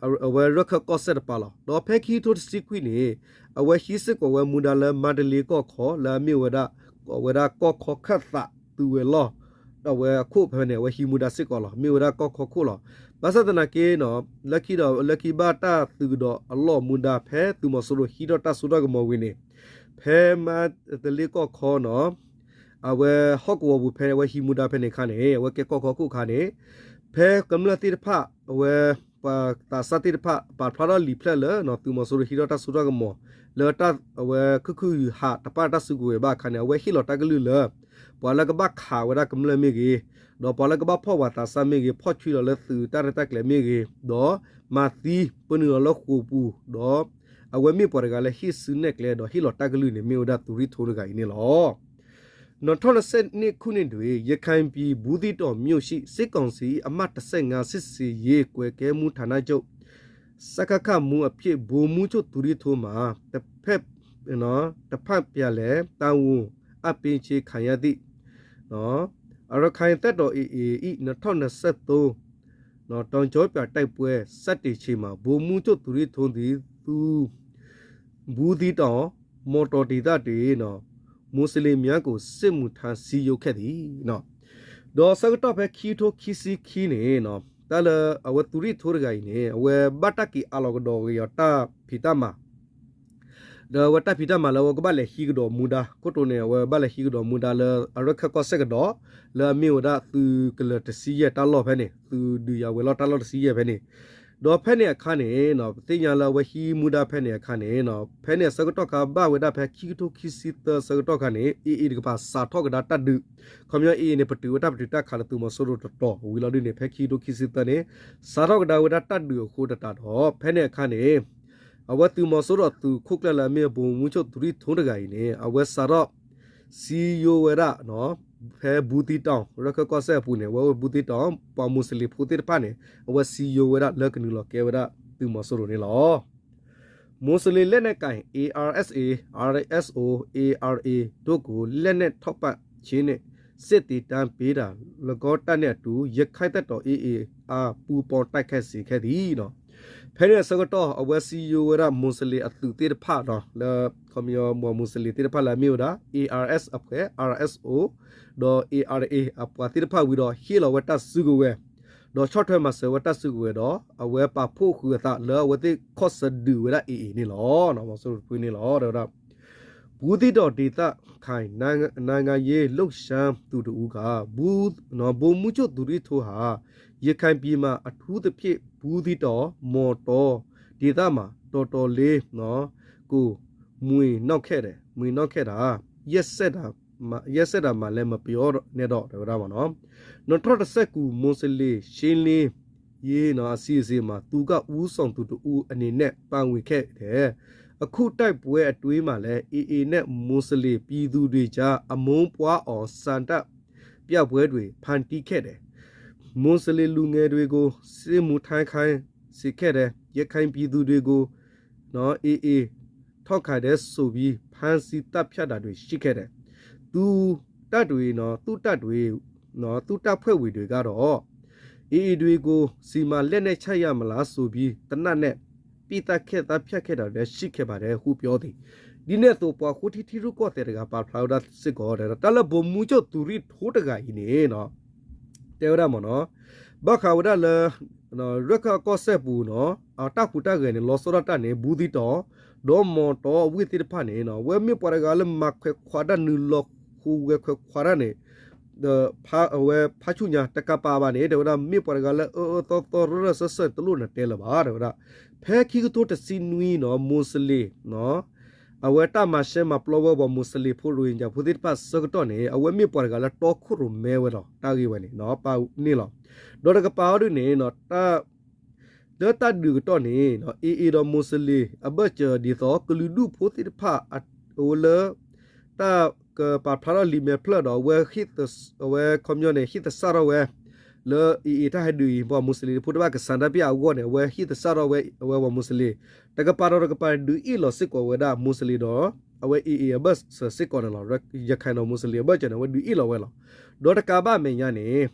အဝဲရခၢၣ်ကီၢ်စဲၣ်တပၤလီၤ. ဒီးဖဲခံကထိတဆံခွံန့ၣ် အဝဲဟံးစ့ၢ်ကီးဝဲမူဒါလၢ မန္တလေးကီၢ်ခီ လၢအမ့ၢ်ဝဲဒၣ် အဝဲဒၣ်ကီၢ်ခီခၢၣ်သးသုးဝဲၤလီၢ် ဒီးအဝဲအခိၣ်ဖဲန့ၣ် အဝဲဟံးမူဒါစ့ၢ်ကီးလီၤ. မ့ၢ်ဝဲဒၣ်ကီၢ်ခီခိၣ်လီၤ. ဘၣ်ဆၣ်သနာ်က့နီၤ လၢခံဒီး လၢခံဘၣ်တၢ်သုးကဒီးအလီၢ်မူဒါ ဖဲသုးမီၤစိရိၤဟံးထီၣ်တၢ်စိတၢ်ကမီၤဝံၤန့ၣ် ဖဲမန္တလေးကီၢ်ခီနီၤ အဝဲဟီၣ်ကဝီၤပူၤဖဲအဝဲဟံးမူဒါဖဲန့ၣ်အခါန့ၣ် အဝဲကဲကီၢ်ခီခိၣ်အခါန့ၣ် ဖဲကမျၢၢ်သ့ၣ်တဖၣ် အဝဲ ပှၤသးစၢ်သ့ၣ်တဖၣ် ပာ်ဖျါထီၣ်လံာ်ဖျၢၣ်လၢ သုးမီၤစိရိၤဟံးထီၣ်တၢ်စိတၢ်ကမီၤ လၢတၢ်အဝဲခုၣ်ခုၣ်ဟးတပၣ်တၢ်စုကဝဲၤဘၣ်အခါန့ၣ် အဝဲဟ့ၣ်လီၤတၢ်ကလုၢ်လၢ ပှၤလၢကဘၣ်ခးဝဲဒၣ်ကမျၢၢ်မ့ၢ်ဂ့ၤ, ဒီးပှၤလၢကဘၣ်ဖီၣ်ပှၤသးစၢ်မ့ၢ်ဂ့ၤ, ဖီၣ်ဆွံလီၤလၢသုးတၢ်ရဲၣ်တၢ်ကျဲၤမ့ၢ်ဂ့ၤ, ဒီးမၤသံပနုာ်လီၤလၢဃိာ်ပူၤ, ဒီးအဝဲမ့ၢ်ပှၤတဂၤလၢဟ့ၣ်စုနဲၣ်ကျဲ ဒီးဟ့ၣ်လီၤတၢ်ကလုၢ်န့ၣ် မ့ၢ်ဝဲဒၣ်သုးရ့ၣ်ထိတဂၤအံၤန့ၣ်လီၤ. နှစ်ထောင့်နှစ်ဆယ့်နှစ်ခုနှစ်တွင် ရခိုင်ပြည် ဘူးသီးတောင်မြို့ရှိ စစ်ကောင်စီ၏ အမှတ်တစ်ဆယ့်ငါး စစ်ဆင်ရေးကွပ်ကဲမှုဌာနချုပ် စကခ မှူးအဖြစ် ဗိုလ်မှူးချုပ်သူရိထိန်းမှာ တစ်ဖက် တစ်ဖက်ပြန်လည်တာဝန်အပ်ပေးခြင်းခံရသည့် အာရခိုင်တပ်တော် AA ၏ နှစ်ထောင့်နှစ်ဆယ့်သုံး တောင်ကြောပြတိုက်ပွဲစတင်ချိန်မှာ ဗိုလ်မှူးချုပ်သူရိထိန်းသည် သူ ဘူးသီးတောင် မော်တော်ဒေသတွင် မွတ်စလင်များကို စစ်မှုထမ်းစည်းရုံးခဲ့သည်. ဒီးဆၢကတီၢ်ဖဲခံကထိခံဆံခံန့ၣ် တၢ်လၢအဝဲသူရိထိတဂၤအံၤန့ၣ် အဝဲဘၣ်တၢ်က့ၤအးလီၤကဒီးက့ၤအီၤတၢ်ဖံးတၢ်မၤ ဒီးအဝဲတၢ်ဖံးတၢ်မၤလၢအဝဲကဘၣ်လဲၤဟံးကဒီးမူဒါ ခိၣ်တိန့ၣ် အဝဲဘၣ်လဲၤဟံးကဒီးမူဒါလၢအရခၢၣ်ကီၢ်စဲၣ်ကဒီး လၢအမ့ၢ်ဝဲဒၣ်သုးကလၢၤတဆံယဲၢ်တၢ်လီၢ်ဖဲန့ၣ် သုးဒုးယၤဝဲၤလီၢ်တၢ်လီၢ်တဆံယဲၢ်ဖဲန့ၣ် ဒီးဖဲန့ၣ်အခါန့ၣ် ပသ့ၣ်ညါလၢအဝဲဟံးမူဒါဖဲန့ၣ်အခါန့ၣ် ဖဲန့ၣ်အဆၢကတီၢ်ခါဘၣ်ဝဲဒၣ်ဖဲခံကထိခံဆံသၢဆၢကတီၢ်ခါန့ၣ် AA တကပၤစးထီၣ်ကဒါတၢ်ဒုး ခီပညီ AA န့ၣ် ပတုာ်ဝဲတၢ်ပတုာ်တၢ်ခးလၢသုးမီၤစိရိၤတတီၤဝံၤလီၤဒုးန့ၣ် ဖဲခံကထိခံဆံသၢန့ၣ် စးထီၣ်ကဒါဝဲဒၣ်တၢ်ဒုးအဃိတတးဒီး ဖဲန့ၣ်အခါန့ၣ် အဝဲသုးမီၤစိရိၤအသုးခိၣ်ကျၢၢ်လၢအမ့ၢ်ဗိုလ်မှူးချုပ်သူရိထိန်းတဂၤအံၤန့ၣ် အဝဲစးထီၣ် စည်းရုံးဝဲဒၣ် ဖဲဘူးသီးတောင် ရခၢၣ်ကီၢ်စဲၣ်အပူၤန့ၣ် အဝဲဘူးသီးတောင် ပှၤမူစလ့ၣ်ဖိသ့ၣ်တဖၣ်န့ၣ် အဝဲစည်းရုံးဝဲဒၣ်လၢကနုာ်လီၤကဲဝဲဒၣ်သုးမီၤစိရိၤန့ၣ်လီၤ. မူစလ့ၣ်လက်နက်ကိုင် ARSA, RSO, ARA တို့ကို လက်နက်ထောက်ပံ့ခြင်းနဲ့ စစ်သင်တန်းပေးတာ ၎င်းတပ်နဲ့အတူ ရခိုင်တပ်တော် AA အား ပူးပေါင်းတိုက်ခိုက်စေခဲ့သည်. ဖဲန့ၣ်အဆၢကတီၢ် အဝဲစည်းရုံးဝဲဒၣ်မူစလ့ၣ်အသုးသ့ၣ်တဖၣ်ဒီး လၢ ခီပညီ မူစလ့ၣ်သ့ၣ်တဖၣ်လၢအမ့ၢ်ဝဲဒၣ် ARSA အပှၤ RSO ဒီး ARA အပှၤသ့ၣ်တဖၣ်ဝံၤဒီး ဟ့ၣ်လီၤဝဲတၢ်စုကဝဲၤ ဒီးဆီၣ်ထွဲမၤစၢၤဝဲတၢ်စုကဝဲၤဒီး အဝဲပာ်ဖှိၣ်ဃုာ်အသးလၢအဝဲသ့ၣ်ခီၣ်ဆၢဒုးဝဲဒၣ် AA န့ၣ်လီၤ. မီၤစိရိၤတဖုန့ၣ်လီၤ တဲဝဲဒၣ် ဘူးသီးတောင်ဒေသခံ နိုင်ငံရေးလှုပ်ရှားသူတစ်ဦးက ဗိုလ်မှူးချုပ်သူရိထိန်းဟာ ရခိုင်ပြည်မှာ အထူးသဖြင့် ဘူးသီးတောင် မော်တောဒေသမှာ တော်တော်လေး ကို မှွေနှောက်ခဲ့တယ်, မှွေနှောက်ခဲ့တာ ရက်စက်တာမှလည်း မပြောနဲ့တော့ တဲဝဲဒၣ်မနီၤ. နှစ်ထောင့်တစ်ဆယ့်ကိုး မွတ်စလင်ရှင်းလင်းရေးအစီအစဉ်မှာ သူကဦးဆောင်သူတစ်ဦးအနေနဲ့ ပါဝင်ခဲ့တယ်. အခုတိုက်ပွဲအတွင်းမှာလည်း AA နဲ့ မွတ်စလင်ပြည်သူတွေကြား အမုန်းပွားအောင် ဆန္ဒပြပွဲတွေ ဖန်တီးခဲ့တယ်. မွတ်စလင်လူငယ်တွေကို စစ်မှုထမ်းခိုင်းစေခဲ့တယ်. ရခိုင်ပြည်သူတွေကို AA ထောက်ခံတယ်ဆိုပြီး ဖမ်းဆီးသတ်ဖြတ်တာတွေ ရှိခဲ့တယ်. သူတပ်တွေနော် သူတပ်တွေနော် သူတပ်ဖွဲ့ဝင်တွေကတော့ AA တွေကို ဆီမှာလက်နက်ချရမလားဆိုပြီး သေနတ်နဲ့ ပစ်သတ်ခဲ့ သတ်ဖြတ်ခဲ့တာလည်း ရှိခဲ့ပါတယ်ဟု ပြောသည်. ဒ်န့ၣ်အသိး ပှၤဃိထံထံရူၢ်ကီၢ်သဲးတဂၤ ပာ်ဖျါဝဲဒၣ်စ့ၢ်ကီး တၢ်လၢဗိုလ်မှူးချုပ်သူရိထိန်းတဂၤအံၤန့ၣ် တဲဝဲဒၣ်မနီၤ ဘၣ်ဃးဝဲဒၣ်လၢ ရခၢၣ်ကီၢ်စဲၣ်ပူၤနီၤ အတၢ်ဟူးတၢ်ဂဲၤန့ၣ် လီၤဆီဒၣ်တၢ်န့ၣ် ဘူးသီးတောင် ဒီးမော်တောအဝ့ၢ်သ့ၣ်တဖၣ်န့ၣ် အဝဲမ့ၢ်ပှၤတဂၤလၢမၤခွဲးခွါတၢ် နုာ်လီၤဟူးဂဲၤခွဲးခွါတၢ်န့ၣ် အဝဲဖးဆူၣ်ညါ တကပၤဘၣ်န့ၣ် တဲဝဲဒၣ် မ့ၢ်ပှၤတဂၤလၢအအၢအၢသီသီ ရၢရၢစၢၢ်စၢၢ် တလိၣ်နတဲလၢၤဘၣ် တဲဝဲဒၣ်. ဖဲခံကထိတဆံနွံနီၤ မူစလ့ၣ် အဝဲတၢ်မၤရှဲမၤပျီဝဲပှၤမူစလ့ၣ်ဖိ ရိဟင်ဂျာဖိသ့ၣ်တဖၣ်ဆၢကတီၢ်န့ၣ် အဝဲမ့ၢ်ပှၤတဂၤလၢတီခိၣ်ရိၣ်မဲဝဲဒီး တၢ်ဂ့ၢ်ဝဲန့ၣ် ပာ်န့ၢ်လီၤ. ဒီးတကပၤအီၤဒုန့ၣ် လၢတၢ်ဒုးကတီၢ်န့ၣ် AA ဒီးမူစလ့ၣ်အဘၢၣ်စၢၤဒ်သိး ကလုာ်ဒူၣ်ဖိသ့ၣ်တဖၣ် အဝဲလၢ တၢ်ကပာ်ဖျါထီၣ်လံာ်မဲာ်ဖျၢၣ်ဒီး အဝဲ အဝဲခီပညီန့ၣ် ဟ့ၣ်သဆၣ်ထီၣ်ဝဲ လၢ AA တၢ်ဟဲဒုးအံၤ ပှၤမူစလ့ၣ်ဖိတဖၣ်ကစၢ်တၢ်ပျၢ်အဂီၢ်န့ၣ် အဝဲဟ့ၣ်သဆၣ်ထီၣ်ဝဲ အဝဲပှၤမူစလ့ၣ် တကပၤဒီးတကပၤဒုးအ့ၣ်လီၤစ့ၢ်ကီးဝဲဒၣ်မူစလ့ၣ်ဒီး အဝဲ AA အဘၢၣ်စၢၤစ့ၢ်ကီးန့ၣ်လီၤ. ရခဲၣ်နီၤမူစလ့ၣ်အဘၢၣ်စၢၤန့ၣ် အဝဲဒုးအ့ၣ်လီၤဝဲလီၤ. ဒီးတကးဘၣ်အမဲာ်ညါန့ၣ်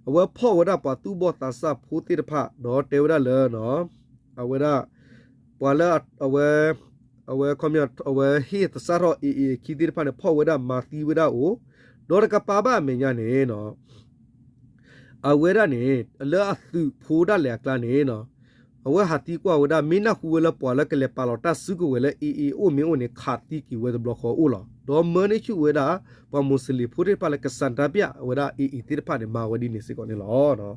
အဝဲဖီၣ်ဝဲဒၣ်ပှၤသူၣ်ဘီၣ်သးစၢ်ဖိသ့ၣ်တဖၣ် ဒီးတဲဝဲဒၣ်လၢ အဝဲဒၣ် ပှၤလၢ အဝဲ အဝဲခီပညီ အဝဲဟ့ၣ်သဆၣ်ထီၣ် AA အခံသ့ၣ်တဖၣ်န့ၣ် ဖီၣ်ဝဲဒၣ်မၤသံဝဲဒၣ်အိၣ်, ဒီးတကပၤဘၣ်အမဲာ်ညါန့ၣ် အဝဲဒၣ်န့ၣ် လၢအသုးဖိဒၣ်လဲာ်အကျါန့ၣ် အဝဲဟးသံကွၢ်ဝဲဒၣ် မ့ၢ်နၢ်ဟူဝဲလၢပှၤလၢကလဲၤပာ်လီၤတၢ်စုကဝဲၤလၢ AA အိၣ်မ့ၢ်အိၣ်န့ၣ် ခးသံက့ၤဝဲတဘျီဃီအိၣ်လီၤ. ဒီးမၢန့ၢ်ဆူၣ်ဝဲဒၣ် ပှၤမူစလ့ၣ်ဖိသ့ၣ်တဖၣ်လၢကစၢ်တၢ်ပျၢ်ဝဲဒၣ် AA သ့ၣ်တဖၣ်န့ၣ် မၤဝဲဒ်န့ၣ်စ့ၢ်ကီးန့ၣ်လီၤ.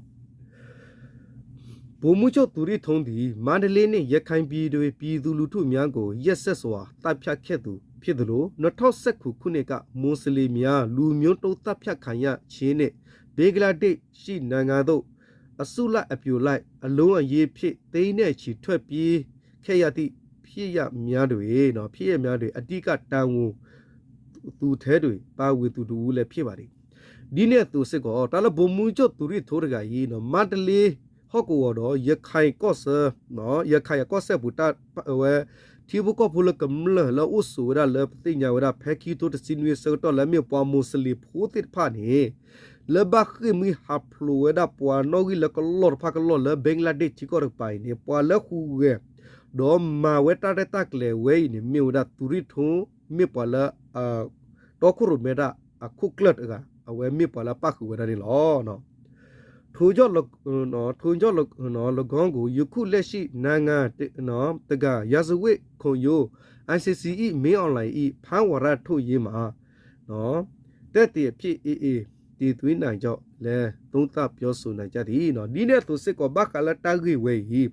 ဗိုလ်မှူးချုပ်သူရိထိန်းသည် မန္တလေးနှင့် ရခိုင်ပြည်တွင် ပြည်သူလူထုများကို ရက်စက်စွာ သတ်ဖြတ်ခဲ့သူ ဖြစ်သလို နှစ်ထောင့်ဆယ့်ကိုးခုနှစ်က မွတ်စလင်များ လူမျိုးတုံးသတ်ဖြတ်ခံရခြင်းနှင့် ဘင်္ဂလားဒေ့ရှ်နိုင်ငံသို့ အစုလိုက်အပြုံလိုက် အလုံးအရင်းဖြင့် သိန်းနဲ့ချီ ထွက်ပြေးခဲ့ရသည့် ဖြစ်ရပ်များတွင် ဖြစ်ရပ်များတွင် အဓိကတာဝန် သူထဲတွင် ပါဝင်သူတစ်ဦးလည်း ဖြစ်ပါတယ်. ဒ်န့ၣ်အသိးစ့ၢ်ကီး တၢ်လၢဗိုလ်မှူးချုပ်သူရိထိတဂၤအံၤ မန္တလေးဟီၣ်ကဝီၤဒီး ရခိုင်ကီၢ်ဆၢ ရခိုင်အကီၢ်စဲၣ်ပူၤ ဝဲ ထံဖိကီၢ်ဖိလၢကမျၢၢ်လၢအအိၣ်ဆိးဝဲဒၣ်လၢပသ့ၣ်ညါဝဲဒၣ် ဖဲခံကထိတဆံနွံအဆၢကတီၢ်လၢအမ့ၢ်ပှၤမူးစလ့ၣ်ဖိသ့ၣ်တဖၣ်န့ၣ် လၢဘၣ်ဃ့ၢ်မှံဟးဖျိးဝဲဒၣ်ပှၤနီၣ်ဂံၢ်လၢကလီၢ်တဖၣ်ကလီၢ်လၢ ဘင်္ဂလားဒေ့ရှ် ထံကီၢ်တကပၤအံၤန့ၣ် ပှၤလၢဟူးဂဲၤ ဒီးမၤဝဲတၢ်ရဲၣ်တၢ်ကျဲၤဝဲအံၤန့ၣ် မ့ၢ်ဝဲဒၣ်သူရိထိ မ့ၢ်ပှၤလၢ တီခိၣ်ရိၣ်မဲတၢ်အခိၣ်ကျၢၢ်တဂၤ အဝဲမ့ၢ်ပှၤလၢအပၣ်ဃုာ်ဝဲဒၣ်န့ၣ်လီၤ. ထိုကြောင့် ထိုကြောင့် ၎င်းကို ယခုလက်ရှိ နိုင်ငံတကာ ရာဇဝတ်ခုံရုံး ICC ၏ မင်းအောင်လှိုင် ၏ ဖမ်းဝရမ်းထုတ်ရေးမှာ သက်သေအဖြစ် AA တင်သွင်းနိုင်ကြောင်းလည်း သုံးသပ်ပြောဆိုနိုင်ကြသည်. ဒ်န့ၣ်အသိးစ့ၢ်ကီး ဘၣ်ဃးလၢတၢ်ဂ့ၢ်ဝဲအံၤ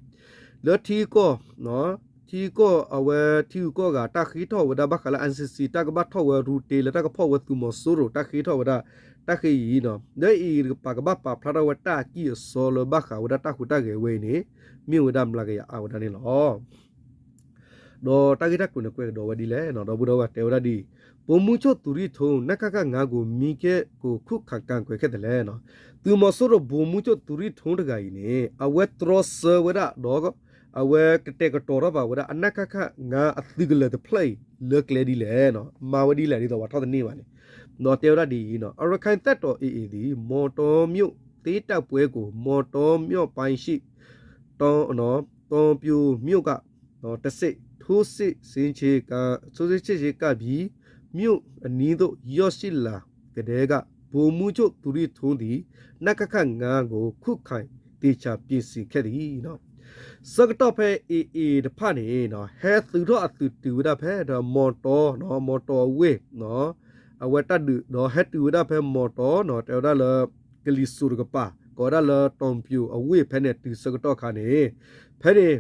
လၢထံကီၢ် ထံကီၢ်အဝဲထံဂုၤကီၢ်ဂၤ တၢ်ဃ့ထီၣ်ဝဲဒၣ်ဘၣ်ဃးလၢ ICC တၢ်ကဘၣ်ထီၣ်ဝဲရူးတ့လၢတၢ်ကဖီၣ်ဝဲသုးမီၤစိရိၤ တၢ်ဃ့ထီၣ်ဝဲဒၣ် တၢ်ဃ့အံၤ လၢ AA တကပၤကဘၣ်ပာ်ဖျါထီၣ်ဝဲတၢ်အကံၢ်အစီလၢဘၣ်ဃးဝဲဒၣ်တၢ်ဟူးတၢ်ဂဲၤဝဲအံၤန့ၣ် မ့ၢ်ဝဲဒၣ်မျးကယၤအါဝဲဒၣ်န့ၣ်လီၤ. ဒီးတၢ်ဂ့ၢ်တၢ်ကျိၤန့ၣ် ကွဲးကဒီးဝဲဒ်လဲၣ်, ဒီပုၢ်ဒီဝဲၢ်တဲဝဲဒၣ်ဒ်အံၤ, ဗိုလ်မှူးချုပ်သူရိထိန်း နခခ ငါးကို မီးကဲကို ခုခံကာကွယ်ခဲ့တယ်လဲၣ်. သုးမီၤစိရိၤ ဗိုလ်မှူးချုပ်သူရိထိန်း တဂၤအံၤန့ၣ် အဝဲတြီဆၢဝဲဒၣ်ဒီး အဝဲကတဲာ်ကတီၤထီၣ်ဘၣ်ဝဲဒၣ် အနခခ ငါး အသုးကလၢၤတဖျၢၣ်အံၤ လၢကျဲဒ်လဲၣ်, မၤဝဲဒ်လဲၣ်ဒ်သိးပှၤထီၣ်တန့ၢ်ဘၣ်န့ၣ်, ဒီးတဲဝဲဒၣ်ဒ်အံၤ, ရခိုင်တပ်တော် AA သည် မောင်တောမြို့သိမ်းတိုက်ပွဲကို မောင်တောမြောက်ပိုင်းရှိ တောင် တောင်ပြိုမြို့က တဆင့် ထိုးစစ်ဆင်ခြေ ထိုးစစ်ဆင်ခြေကပ်ပြီး မြို့အနီးသို့ ရောက်ရှိလာကတည်းက ဗိုလ်မှူးချုပ်သူရိထိန်းသည် နခခ ငါး ကို ခုခံသေချာပြင်ဆင်ခဲ့သည်. ဆၢကတီၢ်ဖဲ AA တဖၣ်န့ၣ် ဟဲသုးထီၣ်အသုးတုၤဝဲဒၣ်ဖဲဒီး မောင်တော မောင်တော အဝ့ၢ် အဝဲတၢ်ဒုး ဒီးဟဲတုၤဝဲဒၣ်ဖဲ မောင်တော တဲဝဲဒၣ်လၢ ကလံၤစိးတကပၤ ကိးဝဲဒၣ်လၢ တောင်ပြို အဝ့ၢ်ဖဲန့ၣ် တုၤဆၢကတီၢ်ခါန့ၣ် ဖဲန့ၣ်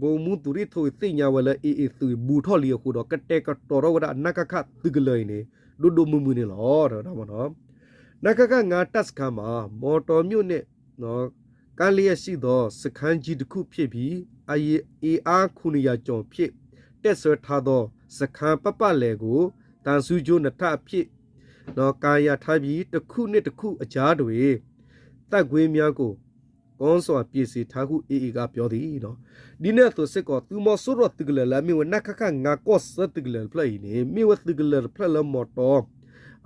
ဗိုလ်မှူးသူရိထိန်း သ့ၣ်ညါဝဲလၢ AA သုးဘူးထီၣ်လံအဃိဒီး ကတဲာ်ကတီၤထီၣ်ဝဲဒၣ် နခခ သုးကလၢၤအံၤန့ၣ် ဒိၣ်ဒိၣ်မုၢ်မုၢ်န့ၣ်လီၤ. နခခ ငါး တပ်စခန်းမှာ မောင်တောမြို့နဲ့ ကပ်လျက်ရှိသော စခန်းကြီးတစ်ခုဖြစ်ပြီး အင်အား ခုနှစ်ရာကျော်ဖြင့် တပ်စွဲထားသော စခန်းပတ်ပတ်လည်ကို သံဆူညိနှစ်ထပ်အဖြစ် ကာရံထားပြီး တစ်ခုနှင့်တစ်ခုအကြားတွင် သံကွင်းများကို ကောင်းစွာပြင်ဆင်ထားဟု AA က ပြောသည်. ဒ်န့ၣ်အသိးစ့ၢ်ကီး သုးမီၤစိရိၤသုးကလၢၤလၢအမ့ၢ်ဝဲ နခခ ငါး ကီၢ်ဆၢသုးကလၢၤတဖျၢၣ်အံၤန့ၣ် မ့ၢ်ဝဲသုးကလၢၤတဖျၢၣ်လၢ မောင်တော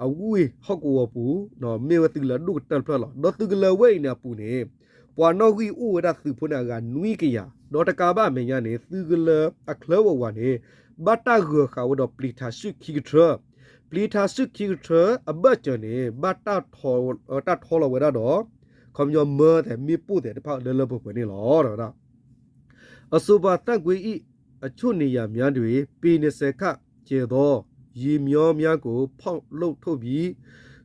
အဝ့ၢ်ဟီၣ်ကဝီၤပူၤ မ့ၢ်ဝဲသုးကလၢၤဒိၣ်ကတၢၢ်တဖျၢၣ်လီၤ. ဒီးသုးကလၢၤဝဲအံၤန့ၣ်အပူၤန့ၣ် ပှၤနီၣ်ဂံၢ်အိၣ်ဝဲဒၣ်သုးဖိန့ၣ် အဂၤနွံကယၤ, ဒီးတကးဘၣ်အမဲာ်ညါန့ၣ် သုးကလၢၤအချၢဝဲဝးန့ၣ် ဘၣ်တၢ်ဂၢၤဃာ်ဝဲဒီး ပျံၤထးရှုၣ်ခံကထၢ, ပျံၤထးရှုၣ်ခံကထၢအဘၢၣ်စၢၤန့ၣ် ဘၣ်တၢ်ထီလီၤဝဲဒၣ်ဒီး ခီပညီမၢသဲး မ့ၣ်ပိၢ်သဲးတဖၣ်လၢလၢပှဲၤပှဲၤန့ၣ်လီၤ. အဆိုပါသံကွင်း၏ အချို့နေရာများတွင် ပေနှစ်ဆယ်ခန့်ကျယ်သော ရေမြောင်းများကို ဖောက်လုပ်ထုတ်ပြီး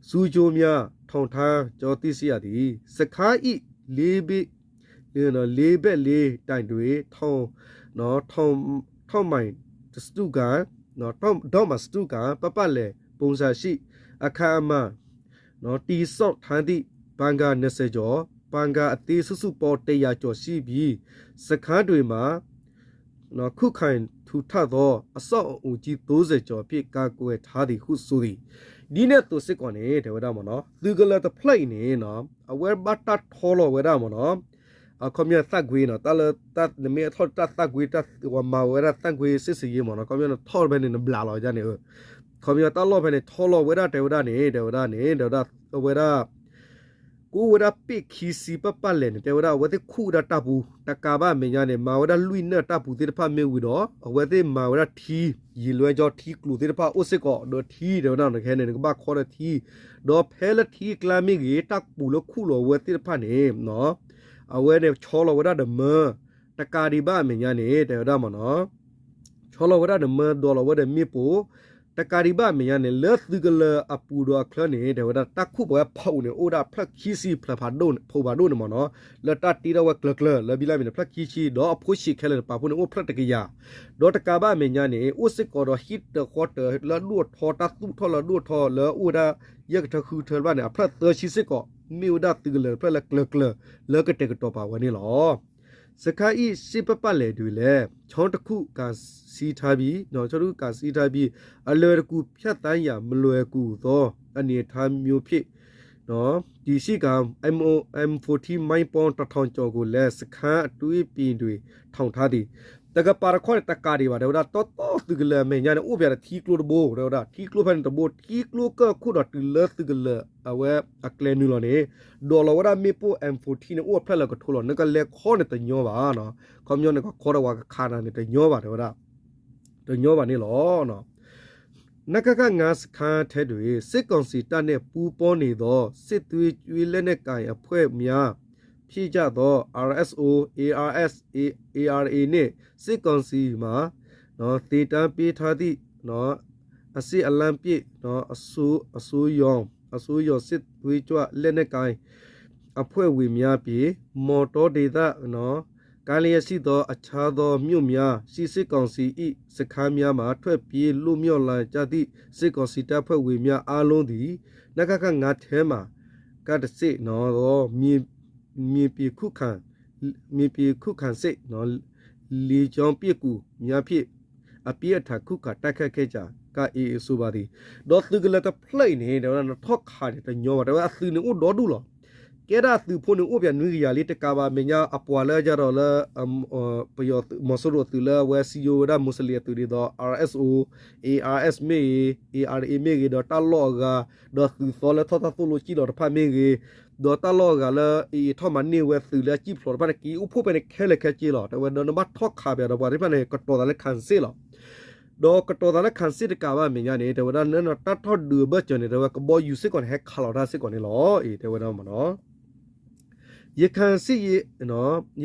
ဆူညိများ ထောင်ထားကြောင်း သိရှိရသည်. စခန်း၏ လေးဘက် လေးဘက်လေးတိုင်တွင် ထောင့်မိုင်တစ်စတုဂံ ထောင့်မိုင်တစ်စတုဂံ ပတ်ပတ်လည်ပုံစံရှိ အခိုင်အမာ တည်ဆောက်ထားသည့် ဘန်ကာနှစ်ဆယ်ကျော်, ဘန်ကာအသေး စုစုပေါင်း တစ်ရာကျော်ရှိပြီး စခန်းတွင်မှာ ခုခံထူထပ်သော အဆောက်အအုံကြီး သုံးဆယ်ကျော်ဖြင့် ကာကွယ်ထားသည်ဟု ဆိုသည်. ဒ်န့ၣ်အသိးစ့ၢ်ကီးန့ၣ် တဲဝဲဒၣ်မ့ၢ်နီၤ သုးကလၢၤတဖျၢၣ်အံၤန့ၣ် အဝဲဘၣ်တၢ်ထီလီၤဝဲဒၣ်မ့ၢ်နီၤ အခီပညီသံကွင်းနီၤ တၢ်လၢ နမ့ၢ်ထီၣ်တၢ်သံကွင်း တၢ်မၤဝဲဒၣ်သံကွင်းစစ်ဆင်ရေးမ့ၢ်နီၤ ခီပညီနထီၣ်ဖဲန့ၣ် နဘျးလီၤန့ၣ် ခီပညီတၢ်လီၢ်ဖဲန့ၣ် ထီလီၤဝဲဒၣ်တဲဝဲဒၣ်န့ၣ် တဲဝဲဒၣ်န့ၣ် တဲဝဲဒၣ် အဝဲဒၣ် ကအိၣ်ဝဲဒၣ်ပ့ၣ်ခံဆံပတ်ပတ်လည်န့ၣ် တဲဝဲဒၣ် အဝဲသ့ၣ်ခူၣ်ဝဲဒၣ်တၢ်ပူၤ တကးဘၣ်အမဲာ်ညါန့ၣ် မၤဝဲဒၣ်လွံၢ်နၢၣ်တၢ်ပူၤသ့ၣ်တဖၣ်မ့ၢ်ဝံၤဒီး အဝဲသ့ၣ်မၤဝဲဒၣ်ထံ ယံာ်လွဲၢ်ကၠီထံကျိၤသ့ၣ်တဖၣ်အိၣ်စ့ၢ်ကီး ဒီးထံတဲဝဲဒၣ်န့ၣ် ခဲန့ၣ် နကဘၣ်ခီဒီးထံ ဒီးဖဲလၢထံကျါမ့ၢ်ဂ့ၤ တၢ်ပူၤလၢခူၣ်လီၤဝဲသ့ၣ်တဖၣ်န့ၣ် အဝဲန့ၣ်ဆီလီၤဝဲဒၣ်ဒီးမၢ တကးဒံးဘၣ်အမဲာ်ညါန့ၣ် တဲဝဲဒၣ်မ့ၢ်နီၤ ဆီလီၤဝဲဒၣ်ဒီးမၢ ဒိးလီၤဝဲဒီးမ့ၣ်ပိၢ် တကးဒံးဘၣ်အမဲာ်ညါန့ၣ် လၢသုးကလၢၤအပူၤဒီးအချၢန့ၣ် တဲဝဲဒၣ် တၢ်ခိၣ်ပှဲၤဖးအိၣ်န့ၣ် အိၣ်ဒၣ်ဖျၢၣ်ခံဆံဖျၢၣ်ဖးဒိၣ် ဖးဖးဒိၣ်န့ၣ်မ့ၢ်နီၤ လၢတၢ်တ့ထီၣ်ဝဲကျၢၤကျၢၤ လၢဘံလၢမ့ၢ်န့ၣ် ဖျၢၣ်ခံဆံ ဒီးအဖိဆံးခဲလၢာ်န့ၣ် ပာ်ဖှိၣ်န့ၣ် အိၣ်ဖျၢၣ်တကယၤ ဒီးတကးဘၣ်အမဲာ်ညါန့ၣ် အိၣ်စ့ၢ်ကီးဒီးဟံၣ်တၢၤဃီတၢၤလၢအဒိၣ်အထီ တၢ်သူၣ်ထီၣ်လၢအဒိၣ်အထီ လၢအအိၣ်ဝဲဒၣ် ယဲၢ်ကထၢဃုထၢတဖၣ်န့ၣ် အဖျၢၣ်သၢဆံစ့ၢ်ကီး မ့ၢ်ဝဲဒၣ်သုးကလၢၤတဖျၢၣ်လၢကျၢၤကျၢၤ လၢကတဲာ်ကတီၤပာ်ဝဲန့ၣ်လီၤ. စခန်းအံၤ ရှေ့ပတ်ပတ်လည်တွင်လည်း ချောင်းတစ်ခု ကာဆင်းထားပြီး ချောင်းတစ်ခု ကာဆင်းထားပြီး အလွယ်တကူ ဖြတ်သန်းရန် မလွယ်ကူသော အနေအထားမျိုးဖြစ် တည်ရှိကာ M O M forty မိုင်းပေါင်း တစ်ထောင်ကျော်ကိုလည်း စခန်းအတွင်းပြင်တွင် ထောင်ထားသည်. တကပၤတခီန့ၣ် တကးဒံးဘၣ် တဲဝဲဒၣ် တီတီသုးကလၢၤအမဲာ်ညါန့ၣ် အိၣ်ပှၤဒီးထံကျိတဘိ တဲဝဲဒၣ် ထံကျိဖဲန့ၣ်တဘိ ထံကျိကၢၢ်ခိၣ်ဒီးတုၤလၢသုးကလၢၤအဝဲအကျဲနုာ်လီၤန့ၣ် ဒိးလီၤဝဲဒၣ်မ့ၣ်ပိၢ် M forty န့ၣ် အိၣ်အဖျဲၣ်လၢကထိလီၤ. နကလဲၤခီန့ၣ်တညီဘၣ်နီၤ ခီပညီန့ၣ် ကခီဒီးပှၤကခးနၤန့ၣ် တညီဘၣ် တဲဝဲဒၣ် တညီဘၣ်န့ၣ်လီၤ. နကခ ငါးစခန်းထဲတွင် စစ်ကောင်စီတပ်နဲ့ ပူးပေါင်းနေသော စစ်သွေးကြွလက်နက်ကိုင်အဖွဲ့များဖြစ်ကြသော R S O, A R S, A R A နှင့် စစ်ကောင်စီမှ သင်တန်းပေးထားသည့် အစစ်အလင်းပြည့် အစိမ်းရောင်စစ်သွေးကြွလက်နက်ကိုင်အဖွဲ့ဝင်များဖြင့် မော်တောဒေသ ကမ်းလျက်ရှိသော အခြားသောမြို့များရှိ စစ်ကောင်စီ၏ စခန်းများမှ ထွက်ပြေးလွတ်မြောက်လာကြသည့် စစ်ကောင်စီတပ်ဖွဲ့ဝင်များအားလုံးသည် နကခ ငါးထဲမှာ ကတဆင့်သော မြေပြင်ခုခံစစ် လေကြောင်းပစ်ကူများဖြင့် အပြင်းအထန်ခုခံတိုက်ခိုက်ခဲ့ကြ က AA ဆိုပါသည်. ဒီးသုးကလၢၤတဖျၢၣ်အံၤန့ၣ် တဲဝဲဒၣ် နထီၣ်ခးန့ၣ်တညီဘၣ် တဲဝဲဒၣ် အသုးန့ၣ်အိၣ်ဒီဒူၣ်လီၤ. ကဲဒၣ်အသုးဖိန့ၣ် အိၣ်ပှၤနွံကယၤလံ တကးဘၣ် မဲာ်ညါ အပှၤလၢယၤဒီးလၢ ပယီၤသုး မီၤစိရိၤအသုးလၢအဝဲစည်းရုံးဝဲဒၣ် မူစလ့ၣ်အသုးဒ်သိး R S O, A R S မ့ၢ်ဂ့ၤ A R A မ့ၢ်ဂ့ၤ ဒီးတၢ်လီၢ်အဂၤ ဒီးသုးသီလၢထီၣ်တၢ်သိၣ်လိစံၣ်လီၤတဖၣ်မ့ၢ်ဂ့ၤ ဒီးတၢ်လီၢ်အဂၤလၢ AA ထီၣ်မၤန့ၢ်ဝဲသုးလၢအစံၣ်ဖျိးတဖၣ်န့ၣ် က့ၤအိၣ်ဖှိၣ်ဖဲန့ၣ်ခဲလၢာ်ခဲဆ့လီၤ. တဲဝဲဒီးနဘၣ်ထီၣ်ခးပှၤဒီးပှၤသ့ၣ်တဖၣ်န့ၣ် ကတီၤသးလၢ ခံစစ် လီၤ. ဒီးကတီၤသးလၢ ခံစစ် တကးဘၣ် မဲာ်ညါန့ၣ် တဲဝဲဒၣ်လၢတၢ်ထီၣ်ဒုးအဘၢၣ်စၢၤန့ၣ် တဲဝဲကဘီယူၤစ့ၢ်ကီးန့ၣ် ဟဲခးလီၤတၢ်စ့ၢ်ကီးန့ၣ်လီၤ. အံၤ တဲဝဲဒၣ်မနီၤ ရခိုင်စစ်ရေး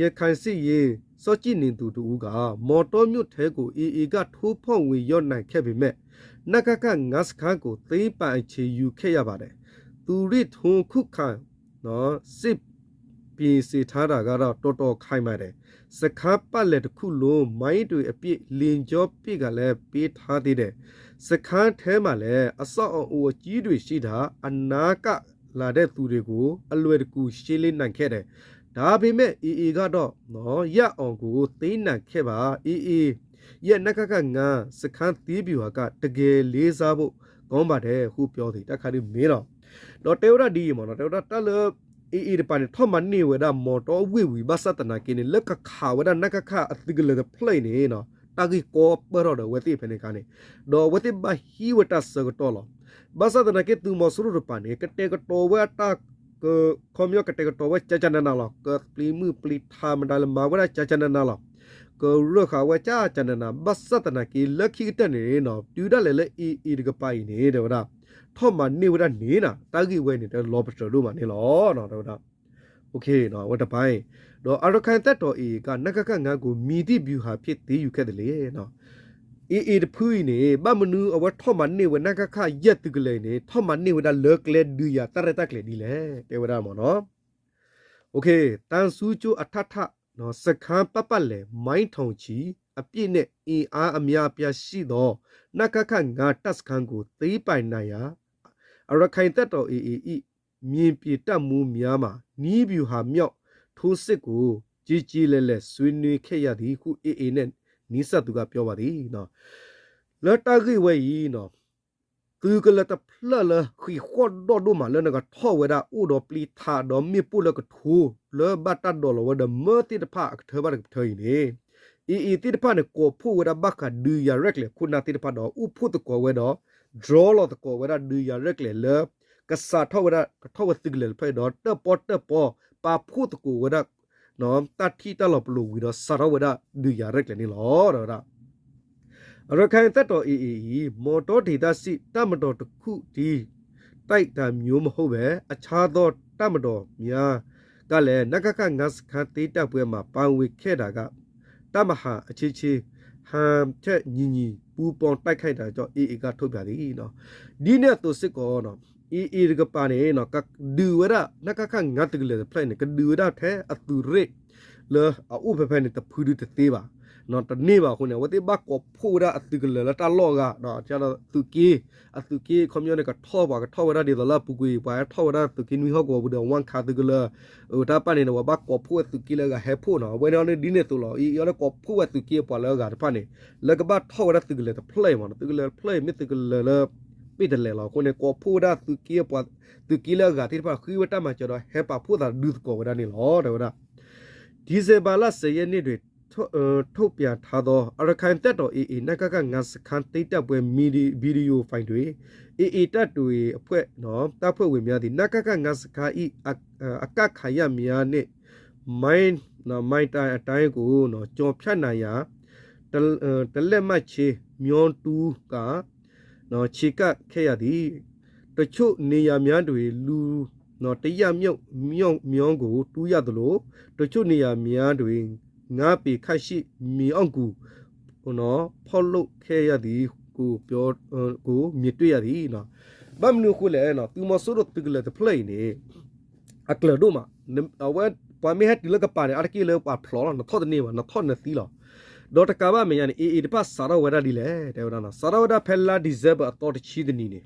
ရခိုင်စစ်ရေး စောင့်ကြည့်နေသူတစ်ဦးက မော်တောမြို့ထဲကို AA က ထိုးဖောက်ဝင်ရောက်နိုင်ခဲ့ပေမဲ့ နကခ ငါးစခန်းကို သိမ်းပိုင်အချိန်ယူခဲ့ရပါတယ်။ သူရစ်ထွန်း ခုခံ စစ်ပြင်ဆင်ထားတာကတော့ တော်တော်ခိုင်မာတယ်။ စခန်းပတ်လည်တစ်ခုလုံး မိုင်းတွေအပြည့် လေကြောင်းပစ်ကာလည်း ပေးထားသေးတယ်။ စခန်းထဲမှာလည်း အဆောက်အအုံအကြီးတွေရှိတာ အနားကပ်လာတဲ့သူတွေကို အလွယ်တကူရှင်းလင်းနိုင်ခဲ့တယ်။ ဒါပေမဲ့ AA ကတော့ ရအောင်ကို သိမ်းနိုင်ခဲ့ပါ။ AA ရဲ့ နကခ ငါး စခန်းသိမ်းဗျူဟာက တကယ်လေးစားဖို့ကောင်းပါတယ်ဟု ပြောသည် တၢ်ခါဒုးမ့ၢ်လီၤ. ဒီးတဲဝဲဒၣ်ဒ်အံၤမနီၤ တဲဝဲဒၣ်တၢ်လၢ AA တပၤန့ၣ် ထီၣ်မၤန့ၢ်ဝဲဒၣ် မော်တောဝ့ၢ်ဝံၤ ဘၣ်ဆၣ်သနာ်က့န့ၣ် လၢကခးဝဲဒၣ် နကခ အသုးကလၢၤတဖျၢၣ်အံၤန့ၣ် တၢ်ဂ့ၢ်ကီပၢၢ်ထီၣ်ဒီးအဝဲသ့ၣ်ဖဲန့ၣ်အခါန့ၣ် ဒီးအဝဲသ့ၣ်ဘၣ်ဟံးဝဲတၢ်ဆၢကတီၢ်လီၤ. ဘၣ်ဆၣ်သနာ်က့ သုးမီၤစိရိၤတပၤန့ၣ် ကတဲာ်ကတီၤဝဲအတၢ် ခီပညီကတဲာ်ကတီၤဝဲ ကကနန လီၤ. ကပျံၤမုၢ်ပျံၤထးမတၤလဲၣ် မၤဝဲဒၣ်ကကနန လီၤ. ကရၢၢ်ဃာ်ဝဲကကနန ဘၣ်ဆၣ်သနာ်က့ လၢခံကတၢၢ်န့ၣ်နီၤ တုၤဒၣ်လဲာ်လၢ AA တကပၤအံၤန့ၣ် တဲဝဲဒၣ် ထီၣ်မၤန့ၢ်ဝဲဒၣ်န့ၣ်နီၤ တၢ်ဂ့ၢ်ဝဲန့ၣ် တလီၤပတြၢၤဒိၣ်မးန့ၣ်လီၤ တဲဝဲဒၣ် အဝဲတပၤအံၤ ဒီး ရခိုင်တပ်တော် AA က နကခ ငါးကို မည်သည့်ဗျူဟာဖြင့် သိမ်းယူခဲ့သလဲ AA တဖုအံၤန့ၣ် ဘၣ်မနုၤအဝဲထီၣ်မၤန့ၢ်ဝဲ နကခ ယဲၢ်သုးကလၢၤအံၤန့ၣ် ထီၣ်မၤန့ၢ်ဝဲဒၣ်လၢကျဲဒုးယၤတၢ်ရဲၣ်တၢ်ကျဲၤဒ်လဲၣ် တဲဝဲဒၣ်မနီၤ သံဆူကျွန်းအထပ်ထပ် စခန်းပတ်ပတ်လည် မိုင်းထောင်ချီ အပြည့်နဲ့ အင်အားအများအပြားရှိသော နကခ ငါး တပ်စခန်းကို သိမ်းပိုက်နိုင်ရာ ရခိုင်တပ်တော် AA၏ မြေပြင်တပ်မှူးများမှ နည်းဗျူဟာမြောက်ထိုးစစ်ကို ကြေကြေလည်လည် ဆွေးနွေးခဲ့ရသည်ဟု AA နဲ့ နီးစပ်သူက ပြောပါသည် လၢတၢ်ဂ့ၢ်ဝဲအံၤ သုးကလၢၤတဖျၢၣ်လၢဃံးဃီၣ်ဒီဒိၣ်မးလၢနကထီၣ်ဝဲဒၣ် အိၣ်ဒီးပျံၤထးဒီးမ့ၣ်ပိၢ်လၢကထိ လၢဘၣ်တၢ်ဒိးလီၤဝဲဒီးမၢသ့ၣ်တဖၣ်အကထၢဘၣ်တကထၢအံၤန့ၣ် AA သ့ၣ်တဖၣ်န့ၣ် ကိးဖှိၣ်ဝဲဒၣ်ဘၣ်ဃးဒုးယၤရဲၣ်ကျဲၤခိၣ်နၢ်သ့ၣ်တဖၣ်ဒီး အိၣ်ဖှိၣ်သကိးဝဲဒီး draw လီၤသကိးဝဲဒၣ်ဒုးယၤရဲၣ်ကျဲၤလၢ ကစးထီၣ်ဝဲဒၣ် ကထီၣ်ဝဲသုးကလၢၤတဖျၢၣ်အံၤဒီး တၢၣ်ပီၣ်တၢၣ်ပီ ပာ်ဖှိၣ်သကိးဝဲဒၣ် တၢ်ထံၣ်တၢ်လီၤပလိာ်ဝံၤဒီး စးထီၣ်ဝဲဒၣ်ဒုးယၤရဲၣ်ကျဲၤန့ၣ်လီၤ တဲဝဲဒၣ် ရခိုင်တပ်တော် AAအံၤ မော်တောဒေသရှိ တပ်မတော်တစ်ခုတည်း တိုက်တာမျိုးမဟုတ်ဘဲ အခြားသောတပ်မတော်များကလည်း နကခ ငါး စခန်းသိမ်းတိုက်ပွဲမှာ ပါဝင်ခဲ့တာက တပ်မဟာအချင်းချင်း ဟန်ထက်ညီညီ ပူးပေါင်းတိုက်ခိုက်တာကြောင့် AA က ထုတ်ပြန်သည် ဒ်န့ၣ်အသိးစ့ၢ်ကီး AA တကပၤန့ၣ် ကဒုးဝဲဒၣ် နကခ ငါး သုးကလၢၤတဖျၢၣ်န့ၣ် ကဒုးဝဲဒၣ်ထဲအသုးရ့ၣ် လၢအအိၣ်ဖဲဖဲန့ၣ် တဖုဒုတသ့ဘၣ် တန့ၢ်ဘၣ်အဃိန့ၣ် အဝဲသ့ၣ်ဘၣ်ကိးဖှိၣ်ဝဲဒၣ်အသုးကလၢၤလၢတၢ်လီၢ်အဂၤ, ဒီးသုးက့, အသုးက့ခီပညီန့ၣ် ကထီၣ်ပှၤကထီၣ်ဝဲဒၣ်ဒ်သိးလၢအပူၤကွံာ် ပှၤဟဲထီၣ်ဝဲဒၣ်သုးက့နွံဟီၣ်ကဝီၤပူၤဒီး ဝၣ်ခးသုးကလၢၤ အတၢ်ပာ်န့ၣ်ဒီး ပှၤဘၣ်ကိးဖှိၣ်ဝဲသုးက့လၢအဂၤဟဲဖှိၣ်နီၤ. အဝဲန့ၣ်ဒ်န့ၣ်အသိးလီၤ. အအံၤအီၤန့ၣ်ကိးဖှိၣ်ဝဲသုးက့အပှၤလၢအဂၤတဖၣ်န့ၣ် လၢကဘၣ်ထီၣ်ဝဲဒၣ်သုးကလၢၤတဖျၢၣ်အံၤမးနီၤ. သုးကလၢၤတဖျၢၣ်အံၤ မ့ၢ်သုးကလၢၤလၢ ပ့ၢ်တလဲးလီၤ. အဃိန့ၣ် ကိးဖှိၣ်ဝဲဒၣ်သုးက့အပှၤ, သုးက့လၢအဂၤသ့ၣ်တဖၣ် ဃ့ဝဲတၢ်မၤစၢၤဒီး ဟဲပာ်ဖှိၣ်သးဒုးသကိးဝဲဒၣ်န့ၣ်လီၤ တဲဝဲဒၣ်. ဒီဇင်ဘာလ ဆယ်ရက်နေ့တွင် ထုတ်, ထုတ်ပြန်ထားသော ရခိုင်တပ်တော် AA နကခ ငါးစခန်းသိမ်းတိုက်ပွဲ မီဒီ, video file တွင် AA တပ်တွေအဖွဲ့, တပ်ဖွဲ့ဝင်များသည် နကခ ငါးစခန်း၏ အ, အကပ်ခံရများနှင့် မိုင်း, မိုင်းတိုင်အတိုင်းကို ကျော်ဖြတ်နိုင်ရန် တ, တလက်မှတ်ချင်း မျောတူက ချဉ်းကပ်ခဲ့ရသည်. တချို့နေရာများတွင် လူ တစ်ယောက်မျောကိုတူးရသလို တချို့နေရာများတွင် ငါးပေခန့်ရှိ မြေအောက်ဂူ ဖောက်လုပ်ခဲ့ရသည်ကို ပြော, ကို မြင်တွေ့ရသည်. ဘၣ်မနုၤအဃိလဲၣ်, သုးမီၤစိရိၤသုးကလၢၤတဖျၢၣ်အံၤန့ၣ် အကျၢၤဒိၣ်မး, အဝဲ ပှၤမ့ၢ်ဟဲတုၤလၢကပၤန့ၣ် အါတက့ၢ်လၢပှၤဖျိးလီၤ, နထီၣ်တန့ၢ်ဘၣ်, နထီၣ်နသံလီၤ. ဒီးတကးဘၣ်မဲာ်ညါန့ၣ် AA တဖၣ်စးထီၣ်ဝဲဒၣ်ဒ်လဲၣ် တဲဝဲဒၣ်, စးထီၣ်ဝဲဒၣ်ဖဲလါ December အသီတဆံတနံၤန့ၣ်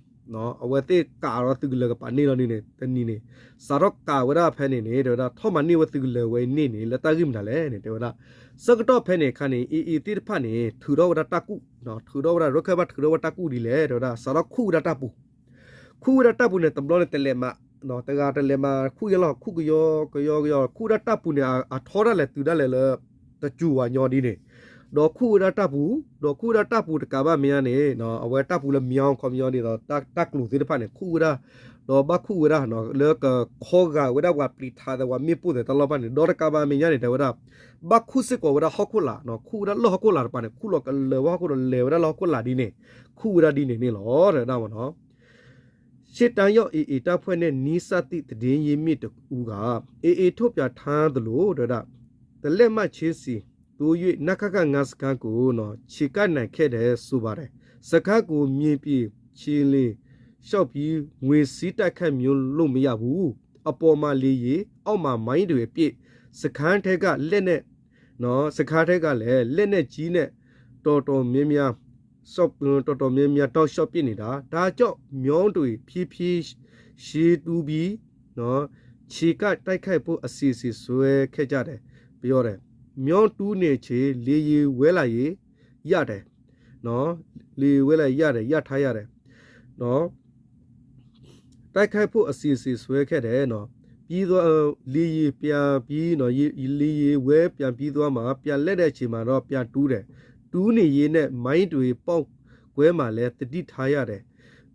အဝဲသ့ၣ်ကးဒီးသုးကလၢၤကပၤန့ၣ်လီၤန့ၣ် တနံၤန့ၣ် စးထီၣ်ကးဝဲဒၣ်ဖဲန့ၣ်န့ၣ် တဲဝဲဒၣ် ထီၣ်မၤန့ၢ်ဝဲသုးကလၢၤဝဲအံၤန့ၣ်န့ၣ် လၢတၢ်ဂ့ၢ်မနုၤလဲၣ်န့ၣ် တဲဝဲဒၣ် ဆၢကတီၢ်ဖဲန့ၣ်အခါန့ၣ် AA သ့ၣ်တဖၣ်န့ၣ် ထုးထီၣ်ဝဲဒၣ်တၢ်ကူၣ်, ထုးထီၣ်ဝဲဒၣ် ရခၢၣ်ဘၣ်ထုးထီၣ်ဝဲတၢ်ကူၣ်ဒ်လဲၣ် တဲဝဲဒၣ် စးထီၣ်ခူၣ်ဝဲဒၣ်တၢ်ပူၤ ခူၣ်ဝဲဒၣ်တၢ်ပူၤန့ၣ် တဘျီန့ၣ် တလဲၤမး, တဂၤတလဲၤမး ခူၣ်ယဲလီၤ ခူၣ်ကယီကယီကယီ ခူၣ်ဝဲဒၣ်တၢ်ပူၤန့ၣ် အထီဒၣ်လဲာ်တုၤဒၣ်လဲာ်လၢ တစူၤဝဲညီဒ်န့ၣ်, ဒီးခူၣ်ဝဲဒၣ်တၢ်ပူၤ, ဒီးခူၣ်ဝဲဒၣ်တၢ်ပူၤတကးဘၣ်မဲာ်ညါန့ၣ် အဝဲတၢ်ပူၤလၢမံအီၣ်ခီပညီန့ၣ်ဒီး တၢ်ကျိၤသ့ၣ်တဖၣ်န့ၣ် ခူၣ်ဝဲဒၣ်, ဒီးဘၣ်ခူၣ်ဝဲဒၣ် လၢကခီဂာ်ဝဲဒၣ်ပှၤပျံၤထးသဲး ပှၤမ့ၣ်ပိၢ်သဲးတၢ်လီၢ်ဘၣ်န့ၣ် ဒီးတကးဘၣ်မဲာ်ညါန့ၣ် တဲဝဲဒၣ် ဘၣ်ခူၣ်စ့ၢ်ကီးဝဲဒၣ်ဟီၣ်ခိၣ်လာ်, ခူၣ်ဝဲဒၣ်လၢဟီၣ်ခိၣ်လာ်တပၤန့ၣ် ခူၣ်လီၤကလၢၤဝဲဟီၣ်ခိၣ်ဒီးလဲၤဝဲဒၣ်လၢဟီၣ်ခိၣ်လာ်ဒ်န့ၣ်, ခူၣ်ဝဲဒၣ်ဒ်န့ၣ်န့ၣ်လီၤ တဲဝဲဒၣ်မနီၤ ရှေ့တန်းရောက် AA တပ်ဖွဲ့နဲ့ နီးစပ်သည့် သတင်းရင်းမြစ်တစ်ဦးက AA ထုတ်ပြန်ထားသလို တလက်မှတ်ချင်းစီ သို့၍ နခခ ငါးစခန်းကို ချဉ်းကပ်နိုင်ခဲ့တယ်ဆိုပါတယ်။ စခန်းကို မြေပြင်ခြေလျင်လျှောက်ပြီး ဝင်စီးတိုက်ခိုက်မျိုး လုပ်မရဘူး။ အပေါ်မှာ လေယာဉ်, အောက်မှာ မိုင်းတွေအပြည့်၊ စခန်းထဲက လက်နက် နော်, စခန်းထဲကလည်း လက်နက်ကြီးနဲ့ တော်တော်များများ ရှော့, တော်တော်များများ တောက်လျှောက်ပစ်နေတာ။ ဒါကြောင့် မြောင်းတွေ ဖြည်းဖြည်း ရှင်းတူးပြီး နော်, ခြေကပ်တိုက်ခိုက်ဖို့ အစီအစဉ်ဆွဲခဲ့ကြတယ် ပြောတယ်။ မြောင်းတူးနေချိန် လေယာဉ်ဝဲလာရင် ရတယ် နော်, လေယာဉ်ဝဲလာရင် ရတယ် ရထားရတယ် နော်. တိုက်ခိုက်ဖို့ အစီအစဉ်ဆွဲခဲ့တယ်နော်. ပြီးသွား, လေယာဉ်ပြန်ပြီးနော်, ရေ, လေယာဉ်ဝဲပြန်ပြီးသွားမှာ ပြန်လှည့်တဲ့အချိန်မှာတော့ ပြန်တူးတယ်. တူးနေရင်းနဲ့ မိုင်းတွေပေါက်ကွဲမှာလည်း သတိထားရတယ်.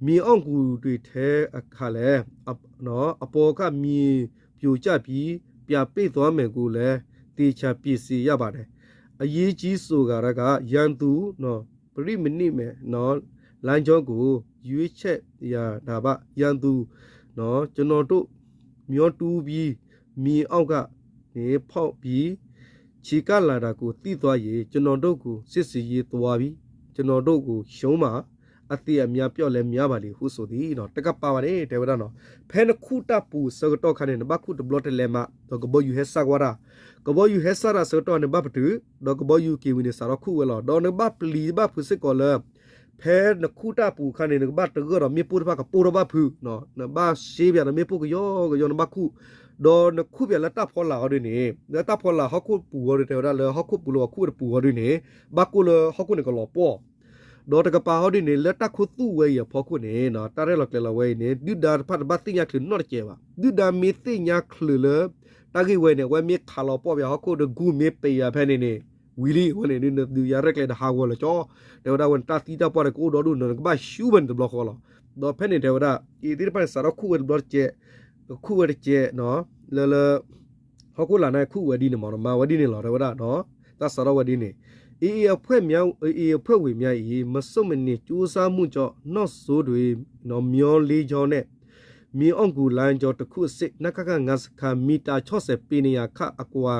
မြေအောက်ဂူတွေထဲအခါလည်း အ, နော်, အပေါ်က မြေပြိုကျပြီး ပြန်ပိတ်သွားမယ်ကိုလည်း သေချာပြင်ဆင်ရပါတယ်. အရေးကြီးဆိုတာက ရန်သူနော်, ပြိမနစ်မယ်နော်, လမ်းကြောင်းကို ရွေးချယ်ရတာပါ. ရန်သူနော်, ကျွန်တော်တို့ မြောင်းတူးပြီး မြေအောက်ကနေ ဖောက်ပြီး ခြေကပ်လာတာကို သိသွားရင် ကျွန်တော်တို့ကို စစ်ဆင်ရေးသွားပြီး ကျွန်တော်တို့ကို ရှုံးမှာ အသေအများပျောက်လည်းများပါလေ ဟုဆိုသည်နော်. တကပၤဘၣ်န့ၣ် တဲဝဲဒၣ်နော်, ဖဲနခူၣ်တၢ်ပူၤဆၢကတီၢ်ခါန့ၣ် နဘၣ်ခူၣ်တဘျီတလဲၤမး ဒီးကဘီယူၤဟဲစၢ်ကွၢ်တၢ်, ကဘီယူၤဟဲစၢ်တၢ်ဆၢကတီၢ်န့ၣ် ဘၣ်ပတုာ်, ဒီးကဘီယူၤက့ၤဝံၤန့ၣ် စးထီၣ်ခူၣ်ဝဲလီၤ. ဒီးနကဘၣ်ပျံၤဘၣ်ဖုးစ့ၢ်ကီးလၢ ဖဲနခူၣ်တၢ်ပူၤအခါန့ၣ် နကဘၣ်တဂၢၢ်ဒီးမ့ၣ်ပိၢ်တဖၣ်ကပိၢ်ထီၣ်ဘၣ်ဖုး, နဘၣ်ရှဲပၠးဒီးမ့ၣ်ပိၢ်ကယီကယီ နဘၣ်ခူၣ်, ဒီးနခူၣ်ပၠးလၢတၢ်ဖီလာ်အီၤဒ်န့ၣ် လၢတၢ်ဖီလာ်ဟီၣ်ခိၣ်ပူၤအီၤဒ် တဲဝဲဒၣ်လၢဟီၣ်ခိၣ်ပူၤလၢပှၤခူၣ်တပူၤအီၤဒ်န့ၣ် ဘၣ်ကိၢ်လၢဟီၣ်ခိၣ်န့ၣ်ကလီၤပှီၢ် ဒီးတကပၤဟီဒ်န့ၣ် လၢတၢ်ခူသူၣ်ဝဲအံၤအဖီခိၣ်န့ၣ် တၢ်ရဲၣ်လီၤကျဲၤလီၤဝဲအံၤန့ၣ် ဒုၣ်ဒါတဖၣ်တဘၣ်သ့ၣ်ညါချုးနီတစဲးဘၣ်. ဒုၣ်ဒါမ့ၢ်သ့ၣ်ညါချုးလၢ တၢ်ဂ့ၢ်ဝဲန့ၣ် အဝဲမ့ၢ်ခးလီၤပှီၢ်ပၠးဟီၣ်ခိၣ်ဒီး ဂူမ့ၢ်ပယၤဖဲန့ၣ်န့ၣ် ဝံၤလံ အဝဲန့ၣ် ဒုးယၤရဲၣ်ကျဲၤဒီးဟးဂီၤလၢာ်ကၠီ, တဲဝဲဒၣ်ဝဲန့ၣ် တၢ်သံတၢ်ပှၢ်န့ၣ် ကအိၣ်ဒီဒူၣ်နီၤ နကဘၣ်ရှူဘၣ်န့ၣ်တဘျီဃီလီၤ. ဒီးဖဲန့ၣ်တဲဝဲဒၣ် အံၤသ့ၣ်တဖၣ်န့ၣ် စးထီၣ်ခူၣ်ဝဲတဘျီတကဲး, ခူၣ်ဝဲတကဲး လၢလၢ ဟီၣ်ခိၣ်လာ်န့ၣ်ခူၣ်ဝဲဒ်န့ၣ်မး မၤဝဲဒ်န့ၣ်လီၤ တဲဝဲဒၣ်, တၢ်စးထီၣ်ဝဲဒ်န့ၣ်, AA အဖွဲ့များ, AA အဖွဲ့ဝင်များ၏ မဆုတ်မနေ ကြိုးစားမှုကြောင့် နောက်ဆုံးတွင် မြောင်းလေးချောင်းနဲ့ မြေအောက်ဂူလမ်းကြောင်းတစ်ခုအဆင့် နခခ ငါးစခန်း မီတာခြောက်ဆယ် ပေနှစ်ရာခန့်အကွာ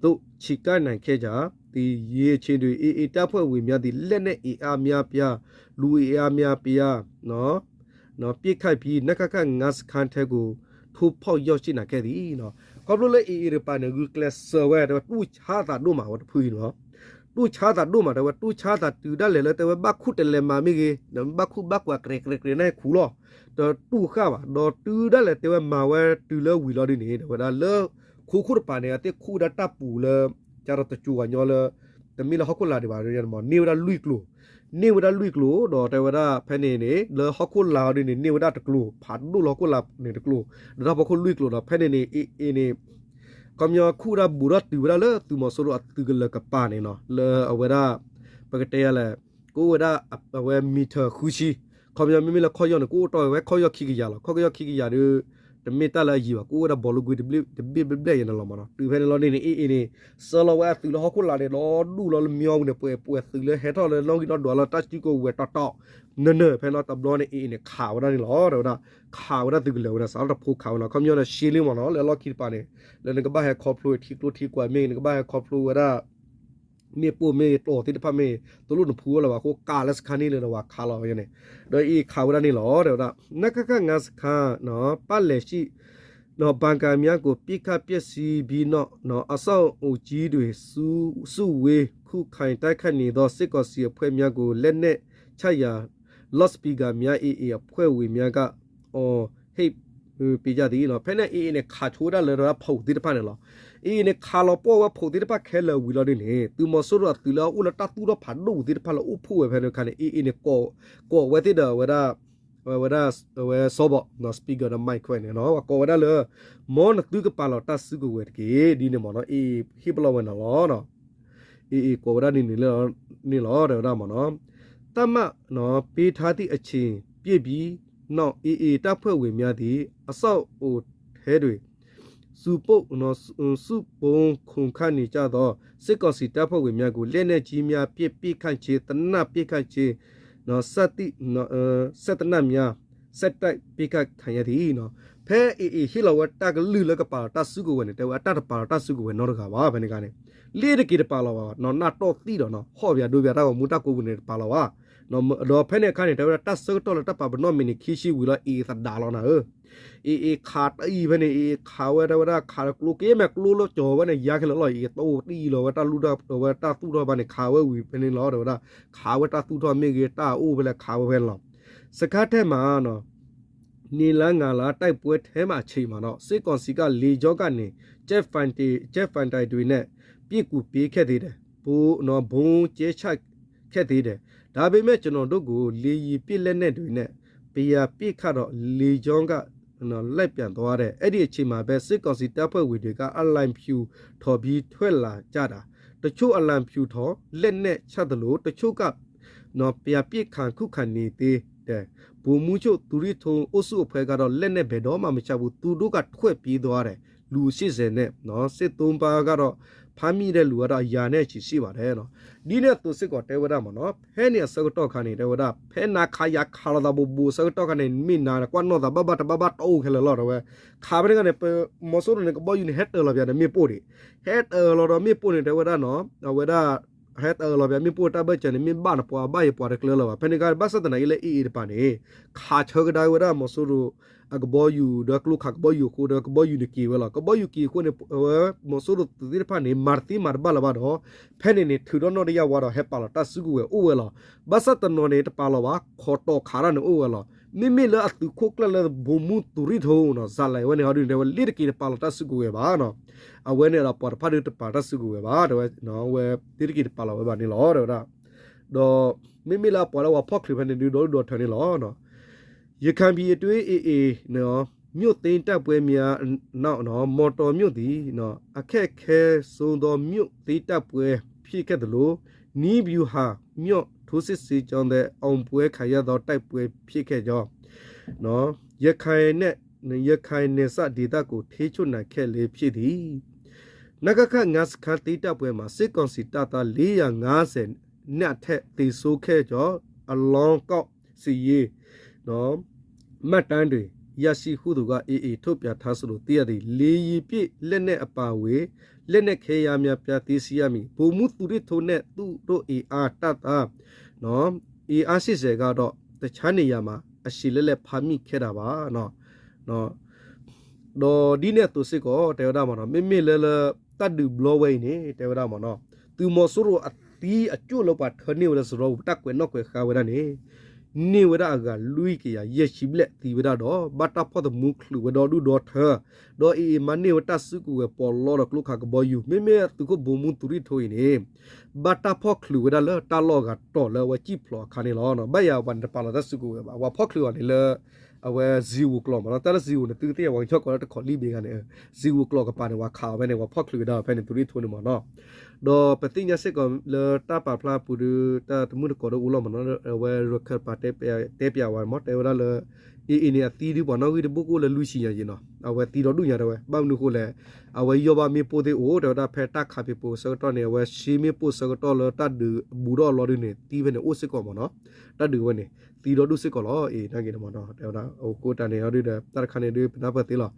သို့ ချဉ်းကပ်နိုင်ခဲ့ကြသည်. ယနေ့အချိန်တွင် AA တပ်ဖွဲ့ဝင်များသည် လက်နက်အင်အားများပြား, လူအင်အားများပြား, နော်, နော်, ပစ်ခတ်ပြီး နခခ ငါးစခန်းထဲကို ထိုးဖောက်ရောက်ရှိလာခဲ့သည်နော်. ခီဖျိလၢ AA တကပၤန့ၣ် ဂုာ်ကျဲးစၢးဝဲ တဲဝဲတူၢ်ဆါသးဒိၣ်မးဝဲတဖုအံၤနော်. တူၢ်ဆါသးဒိၣ်မး တဲဝဲ တူၢ်ဆါသးတုၤဒၣ်လဲာ်လၢတဲဝဲဘၣ်ခူၣ်တလဲၤမၤမ့ၢ်ဂ့ၤ, ဘၣ်ခူၣ်ဘၣ်ကွၢ်ကြဲးကြဲးကြဲးန့ၣ်ခူၣ်လီၤ, တတူၢ်ဃာ်ဘၣ် ဒီးတုၤဒၣ်လဲာ်တဲဝဲမၤဝဲတုၤလၢဝံၤလီၤဒ်န့ၣ် တဲဝဲဒၣ်လၢ ခိခိၣ်တပၤန့ၣ် အသ့ၣ်ခူၣ်ဝဲဒၣ်တၢ်ပူၤလၢ ကဒီးတကၠိၤဂၤညီလၢ တမ့ၢ်လၢဟီၣ်ခိၣ်လာ်ဒံးဘၣ် န့ၢ်ဝဲဒၣ်လွံၢ်ကျိၤ, န့ၢ်ဝဲဒၣ်လွံၢ်ကျိၤဒီးတဲဝဲဒၣ်ဖဲန့ၣ်န့ၣ် လၢဟီၣ်ခိၣ်လာ်အီၤဒ်န့ၣ် န့ၢ်ဝဲဒၣ်တကျိၤ ဖးဒိၣ်လၢဟီၣ်ခိၣ်လာ်န့ၣ်တကျိၤ, ဒီးတၢ်ဖီခိၣ်လွံၢ်ကျိၤဒီး ဖဲန့ၣ်န့ၣ် အ့ၣ်အ့ၣ်န့ၣ် ခီပညီခူၣ်ဝဲဒၣ်ဘူးထီၣ်တုၤဝဲဒၣ်လၢသုးမီၤစိရိၤအသုးကလၢၤကပၤန့ၣ်နီၤ လၢအဝဲဒၣ် ပကတဲယၤလဲၣ် ကအိၣ်ဝဲဒၣ်အဝဲမံထၢၣ်ဃုဆံ, ခီပညီမ့မ့ၢ်လၢခီၣ်ယီၢ်န့ၣ် ကအိၣ်တီၢ်ဝဲခီၣ်ယီၢ်ခံကယၤလီၤ. ခီၣ်ယီၢ်ခံကယၤဒီး တမ့ၢ်တၢ်လၢအယံၤဘၣ် ကအိၣ်ဝဲဒၣ်ဘီလိကွံတဘ့ၣ်ဘျဲၣ်ယဲၢ်န့ၣ်လီၤမးနီၤ. တုၤဖဲန့ၣ်လီၤဒ်န့ၣ် အ့ၣ်အ့ၣ်န့ၣ် ဆှၢလီၤဝဲအသုးလၢဟီၣ်ခိၣ်လာ်န့ၣ် ဒီဒူၣ်လီၤလၢမညီပူၤန့ၣ် ပှဲၤပှဲၤသုးလၢဟဲထီၣ်လၢနီၣ်ဂံၢ်နီၣ်ဒွးလၢတၢ်စုကဝဲၤတီတီ နၢၤနၢၤဖဲန့ၣ်လီၤတဘျီန့ၣ် အ့ၣ်အ့ၣ်န့ၣ် ခးဝဲဒၣ်န့ၣ်လီၤ တဲဝဲဒၣ် ခးဝဲဒၣ်သုးကလၢၤဝဲန့ၣ် စးထီၣ်တဖိခးဝဲနီၤ. ခီပညီဒီးရှဲလံမးနီၤ လၢအလီၢ်ခံတပၤန့ၣ် လၢနကဘၣ်ဟဲခီဖျိထံကျိထံကွၢ်မ့ၢ်ဂ့ၤ နကဘၣ်ဟဲခီဖျိဝဲဒၣ် မ့ၣ်ပိၢ်မ့ၢ်ဂ့ၤ တီၢ်သ့ၣ်တဖၣ်မ့ၢ်ဂ့ၤ တလိၣ်နဖှူဝဲလၢၤဘၣ်အဃိ ကးလၢစခါန့ၣ်လၢၤဒီးဝဲခးလီၤဝဲန့ၣ် ဒီးအ့ၣ်အ့ၣ်ခးဝဲဒၣ်န့ၣ်လီၤ တဲဝဲဒၣ် နကခ ငါးစခန်း ပျံးကားများကို ပစ်ခတ်ဖျက်ဆီးပြီးနောက် အဆောက်အအုံကြီးတွေ စုဝေး ခုခံတိုက်ခိုက်နေသော စစ်ကောင်စီအဖွဲ့များကို လက်နက်ချရာ loudspeaker များ အ့ၣ်အ့ၣ်အဖွဲ့ဝင်များက အော်ဟစ်ပေးကြသည် ဖဲန့ၣ် အ့ၣ်အ့ၣ်န့ၣ် ခးဆိဝဲဒၣ်လၢဒၣ်ဖုးသ့ၣ်တဖၣ်န့ၣ်လီၤ. အ့ၣ်အ့ၣ်န့ၣ် ခးလီၤပှီၢ်ဝဲဖုးသ့ၣ်တဖၣ်ခဲလၢာ်ဝံၤလီၤဒ်န့ၣ် သုးမီၤစိရိၤအသုးလၢအအိၣ်လၢတၢ်သူၣ်ထီၣ်ဖးဒိၣ်ပူၤသ့ၣ်တဖၣ်လၢအိၣ်ဖှိၣ်ဝဲဖဲန့ၣ်အခါန့ၣ် အ့ၣ်အ့ၣ်န့ၣ် ကိးဝဲသ့ၣ်ဒီးဝဲဒၣ် ဝဲဒၣ် ဝဲစီဘီ speaker ဒီး microphone န့ၣ်နီၤ ကိးဝဲဒၣ်လၢ မ်နသုကပာ်လီၤတၢ်စုကဝဲၤတက့ၢ် ဒ်န့ၣ်မးနီၤ အ့ၣ်အ့ၣ်ဟ့ၣ်ပလီၢ်ဝဲန့ၣ်လီၤ. အ့ၣ်အ့ၣ်ကိးဝဲဒၣ်ဒ်န့ၣ်လီၤ တဲဝဲဒၣ်မးနီၤ တပ်မတော်ပေးထားသည့်အချိန် ပစ်ပြီးနောက် AA တပ်ဖွဲ့ဝင်များသည် အဆောက်အအုံထဲတွင် စုပုန်း စုပုန်းခုခံနေကြသော စစ်ကောင်စီတပ်ဖွဲ့ဝင်များကို လက်နက်ကြီးများဖြင့် ပစ်ခတ်ခြင်း သေနတ်ပစ်ခတ်ခြင်း စက်သေနတ်များ ဆက်တိုက်ပစ်ခတ်ခံရသည် ဖဲအ့ၣ်အ့ၣ်ဟ့ၣ်လီၤဝဲ တၢ်ကလုၢ်လၢကပာ်လီၤတၢ်စုကဝဲၤန့ၣ် တဲဝဲအတၢ်တပာ်လီၤတၢ်စုကဝဲၤနီတဂၤဘၣ် ဖဲန့ၣ်အခါန့ၣ် လ့တက့ၤတပာ်လီၤဘၣ် နးတီၢ်သံဒီးနီၤ ဟီၣ်ပယီၤဒိပယီၤတၢ်ဂီၤမူတၢ်ကိးပူၤန့ၣ်တပာ်လီၤဘၣ် ဒီးဖဲန့ၣ်အခါန့ၣ် တဲဝဲဒၣ်တၢ်ဆၢကတီၢ်လၢတၢ်ပာ်ပနီၣ်မံးနံးခံဆံဝံၤလီၤ အ့ၣ်အ့ၣ်သဒါလီၤနၤဧၢ အ့ၣ်အ့ၣ်ခးတၢ်အံၤဖဲန့ၣ် အ့ၣ်အ့ၣ်ခးဝဲတဲဝဲဒၣ်ခးဒီးကျိက့ၤမဲာ်ကျိလၢကၠီၤဝဲန့ၣ် ယါခဲလၢာ်လီၤ အ့ၣ်အ့ၣ်တအိၣ်တအံၤလီၤဝဲတၢ်လူၢ် ဝဲတၢ်သူၣ်ထီၣ်ဘၣ်န့ၣ် ခးဝဲဝံၤဖဲန့ၣ်လီၤ တဲဝဲဒၣ် ခးဝဲတၢ်သူၣ်ထီၣ်မ့ၢ်ဂ့ၤ တၢ်အိၣ်ဖဲလဲၣ်ခးဝဲဖဲန့ၣ်လီၤ စခန်းထဲမှာ နေလမ်းငါးလမ်း တိုက်ပွဲထဲမှာ အချိန်မှာတော့ စစ်ကောင်စီက လေကြောင်းကနေ ဂျက်ဖိုင်တာတွေနဲ့ ပစ်ကူပေးခဲ့သေးတယ်။ ဗုံး ဗုံးကြဲချခဲ့သေးတယ်။ ဒါပေမဲ့ ကျွန်တော်တို့ကို လေယာဉ်ပစ်လက်နက်တွေနဲ့ ပြန်ပစ်ခတ်တော့ လေကြောင်းက လိုက်ပြန်သွားတယ်။ အဲ့ဒီအချိန်မှာပဲ စစ်ကောင်စီတပ်ဖွဲ့ဝင်တွေက အလံဖြူထော်ပြီး ထွက်လာကြတာ။ တချို့အလံဖြူထော် လက်နက်ချသလို တချို့က ပြန်ပစ်ခံခုခံနေသေးတယ်။ ဗိုလ်မှူးချုပ်သူရစ်ထုံးအုပ်စုအဖွဲ့ကတော့ လက်နက်ဘယ်တော့မှမချဘူး။ သူတို့ကထွက်ပြေးသွားတယ်။ လူရှစ်ဆယ်နဲ့ စစ်သုံ့ပန်းကတော့ ဖမ်းမိတဲ့လူကတော့ ရာနဲ့ချီရှိပါတယ် ဒ်န့ၣ်အသိးစ့ၢ်ကီးတဲဝဲဒၣ်မ့ၢ်နီၤ ဖဲန့ၣ်အဆၢကတီၢ်ခါန့ၣ် တဲဝဲဒၣ် ဖဲနၤခးယၤခးလိာ်သးဘိးဘိးအဆၢကတီၢ်ခါန့ၣ် မ့ၢ်နၤကွၢ်နီၣ်သးဘၣ်ဘၣ်တဘၣ်ဘၣ်တအိၣ်ခဲလၢာ်လီၤ တဲဝဲ ခးဖဲန့ၣ်ခါန့ၣ် ပမီၤစိရိၤန့ၣ် ကဘီယူၤန့ၣ် ဟဲတၢၤလီၤပၠးဒီးမ့ၣ်ပိၢ်ဒံး ဟဲတၢၤလီၤဒီးမ့ၣ်ပိၢ်န့ၣ် တဲဝဲဒၣ်နီၤ အဝဲဒၣ် ဟဲတၢၤလီၤပၠးမ့ၣ်ပိၢ်တၢ်ဘၢၣ်စၢၤန့ၣ် မ့ၢ်ဘၣ်နပှၤဘၣ်ယပှၤတကျၢၤလၢၤဘၣ် ဖဲန့ၣ်ခါ ဘၣ်ဆၣ်သနာ်က့လၢ အ့ၣ်အ့ၣ်တပၤန့ၣ် ခးဆၢကဒါဝဲဒၣ်မီၤစိရိၤ အကဘီယူၤဒီးကျိခးကဘီယူၤအဃိဒီး ကဘီယူၤန့ၣ်က့ၤဝဲလီၤ. ကဘီယူၤက့ၤအဃိန့ၣ် အဝဲမီၤစိရိၤသုးသ့ၣ်တဖၣ်န့ၣ် မၤတသ့မၤတဘၣ်လၢၤဘၣ်ဒီး ဖဲန့ၣ်န့ၣ် ထုးထီၣ်နီၣ်တယၢ်ဝါဒီး ဟဲပာ်လီၤတၢ်စုကဝဲၤအိၣ်ဝဲလီၤ. ဘၣ်ဆၣ်တနီၤန့ၣ် တပာ်လီၤဘၣ် ခိးတီၤခးတၢ်န့ၣ်အိၣ်ဝဲလီၤ. မ့မ့ၢ်လၢအသုးခိၣ်ကျၢၢ်လၢ ဗိုလ်မှူးသူရစ်ထုံးနီၤ စးလဲၤဝဲန့ၣ် ဟီဒုန့ၣ် တဲဝဲလ့တက့ၤတပာ်လီၤတၢ်စုကဝဲၤဘၣ်နီၤ အဝဲန့ၣ်ဒီးပှၤတဖၣ်ဒုတပာ်တၢ်စုကဝဲၤဘၣ် တဲဝဲ အဝဲသ့ၣ်တက့ၤတပာ်လီၤဝဲဘၣ်န့ၣ်လီၤ တဲဝဲဒၣ် ဒီးမ့မ့ၢ်လၢအပှၤလၢပှၤဖီၣ်ချုးဖဲန့ၣ်ဒုးဒီဒူၣ်ဒီထၢန့ၣ်လီၤ. ရခိုင်ပြည်အတွင်း AA မြို့သိမ်းတိုက်ပွဲများနောက် မောင်တောမြို့သည် အခက်ခဲဆုံးသော မြို့သိမ်းတိုက်ပွဲဖြစ်ခဲ့သလို နည်းဗျူဟာမြောက်ထိုးစစ်ဆင်ကြောင့်လည်း အောင်ပွဲခံရသော တိုက်ပွဲဖြစ်ခဲ့ကြောင်း ရခိုင်နဲ့ ရခိုင်နယ်စပ်ဒေသကို ထိန်းချုပ်နိုင်ခဲ့လည်းဖြစ်သည်။ နကခ ငါးစခန်းသိမ်းတိုက်ပွဲမှာ စစ်ကောင်စီတပ်သား လေးရာငါးဆယ် နဲ့အထက်သေဆုံးခဲ့ကြောင်း အလောင်းကောက်စစ်ရေး မှတ်တမ်းတွေ ရရှိဟုဆိုကာ AA ထုတ်ပြန်ထားဆိုလို့ သိရသည်။ လေယာဉ်ပစ်လက်နက်အပါအဝင် လက်နက်ခဲယမ်းများ ပြန်သိမ်းဆည်းရမည်။ ဗိုလ်မှူးသူရစ်ထုံးနဲ့ သူတို့အင်အားတပ်သား အင်အား ရှစ်ဆယ် ကတော့ တခြားနေရာမှာ အရှင်လတ်လတ် ဖမ်းမိခဲ့တာပါ ဒီးဒ်န့ၣ်အသိးစ့ၢ်ကီး တဲဝဲဒၣ်မ့ၢ်နီၤ မ့မ့ၢ်လၢလၢ တၢ်ဒုးဘျီဝဲအံၤန့ၣ် တဲဝဲဒၣ်မ့ၢ်နီၤ သုးမီၤစိရိၤအ သံအကၠိၣ်လၢပှၤထၢန့ၢ်ဝဲဒၣ်စရီပူၤ တၢ်ကွဲးနီၣ်ကွဲးဃါဝဲဒၣ်န့ၣ် န့ၢ်ဝဲဒၣ်အဂၤလွံၢ်ကယၤယဲၢ်ဆံဘျဲၣ်သံဝဲဒၣ်ဒီး ဘၣ်တၢ်ဖီၣ်သမူချုးဝဲဒီဒူၣ်ဒီထၢ ဒီး AA မၤန့ၢ်ဝဲတၢ်စုကဝဲၤပီးလီဒီးကျိခးကဘီယူၤ မ့မ့ၢ်သုးခိၣ်ဘိမူသုးရ့ၣ်ထိအံၤန့ၣ် ဘၣ်တၢ်ဖီၣ်ချုးဝဲဒၣ်လၢတၢ်လီၢ်အဂၤတီၤလၢအဝဲစံၣ်ဖျိးအခါန့ၣ်လီၤ. ဘၣ်ယၤပှၤန့ၣ်တပာ်လီၤတၢ်စုကဝဲၤဘၣ် ပှၤဖီၣ်ချုးအီၤန့ၣ်လၢ အဝဲ zero ကျိာ်မ့ၢ်နီၤ တၢ်လၢ zero န့ၣ် သုကသ့ၣ်ညါပှၤကညီကျိာ်လၢတခိးလံၣ်ဘ့ဂၤန့ၣ် zero ကျိာ်ကပၤန့ၣ် ပှၤခးအီၤဖဲန့ၣ် ပှၤဖီၣ်ချုးကဒါအီၤဖဲန့ၣ် သုးရ့ၣ်ထိန့ၣ်မ့ၢ်နီၤ ဒီးပသ့ၣ်ညါစ့ၢ်ကီးလၢတၢ်ပာ်ဖျါအပူၤဒီး တၢ်တမုၢ်တကိးဒီးအိၣ်လီၤမ့ၢ်နီၤ အဝဲရခၢၣ်ပာ်တဲပၠးဝဲမ့ၢ် တဲဝဲဒၣ်လၢ AA န့ၣ် အသံဒုးပှၤနီၣ်ဂံၢ်တဘိၣ်ကအိၣ်လၢလွံၢ်ဆံညါယံၤနီၤ အဝဲသံဒီဒူၣ်ညါတဲဝဲ ဘၣ်မနုၤအဃိလဲၣ် အဝဲယီၢ်ဘၣ်မ့ၣ်ပိၢ်သ့ၣ်အိၣ် တဲဝဲဒၣ်ဖဲတၢ်ခးဖံးပိၤဆၢကတီၢ်န့ၣ် အဝဲဆ့မ့ၣ်ပိၢ်ဆၢကတီၢ်လၢတၢ်ဒုးဘူးဒီးအလီၢ်ဒုးန့ၣ် သံဖဲန့ၣ်အိၣ်စ့ၢ်ကီးမ့ၢ်နီၤ တၢ်ဒုးဝဲန့ၣ် သံဒီဒူၣ်စ့ၢ်ကီးလီၤ AA နာ်က့န့ၣ်မ့ၢ်နီၤ တဲဝဲဒၣ် အဃိတၢ်န့ၣ်အီၤဒုးဒီး တၢ်တခါန့ၣ်ဒုး ပနၢ်ပၢၢ်သ့လီၤ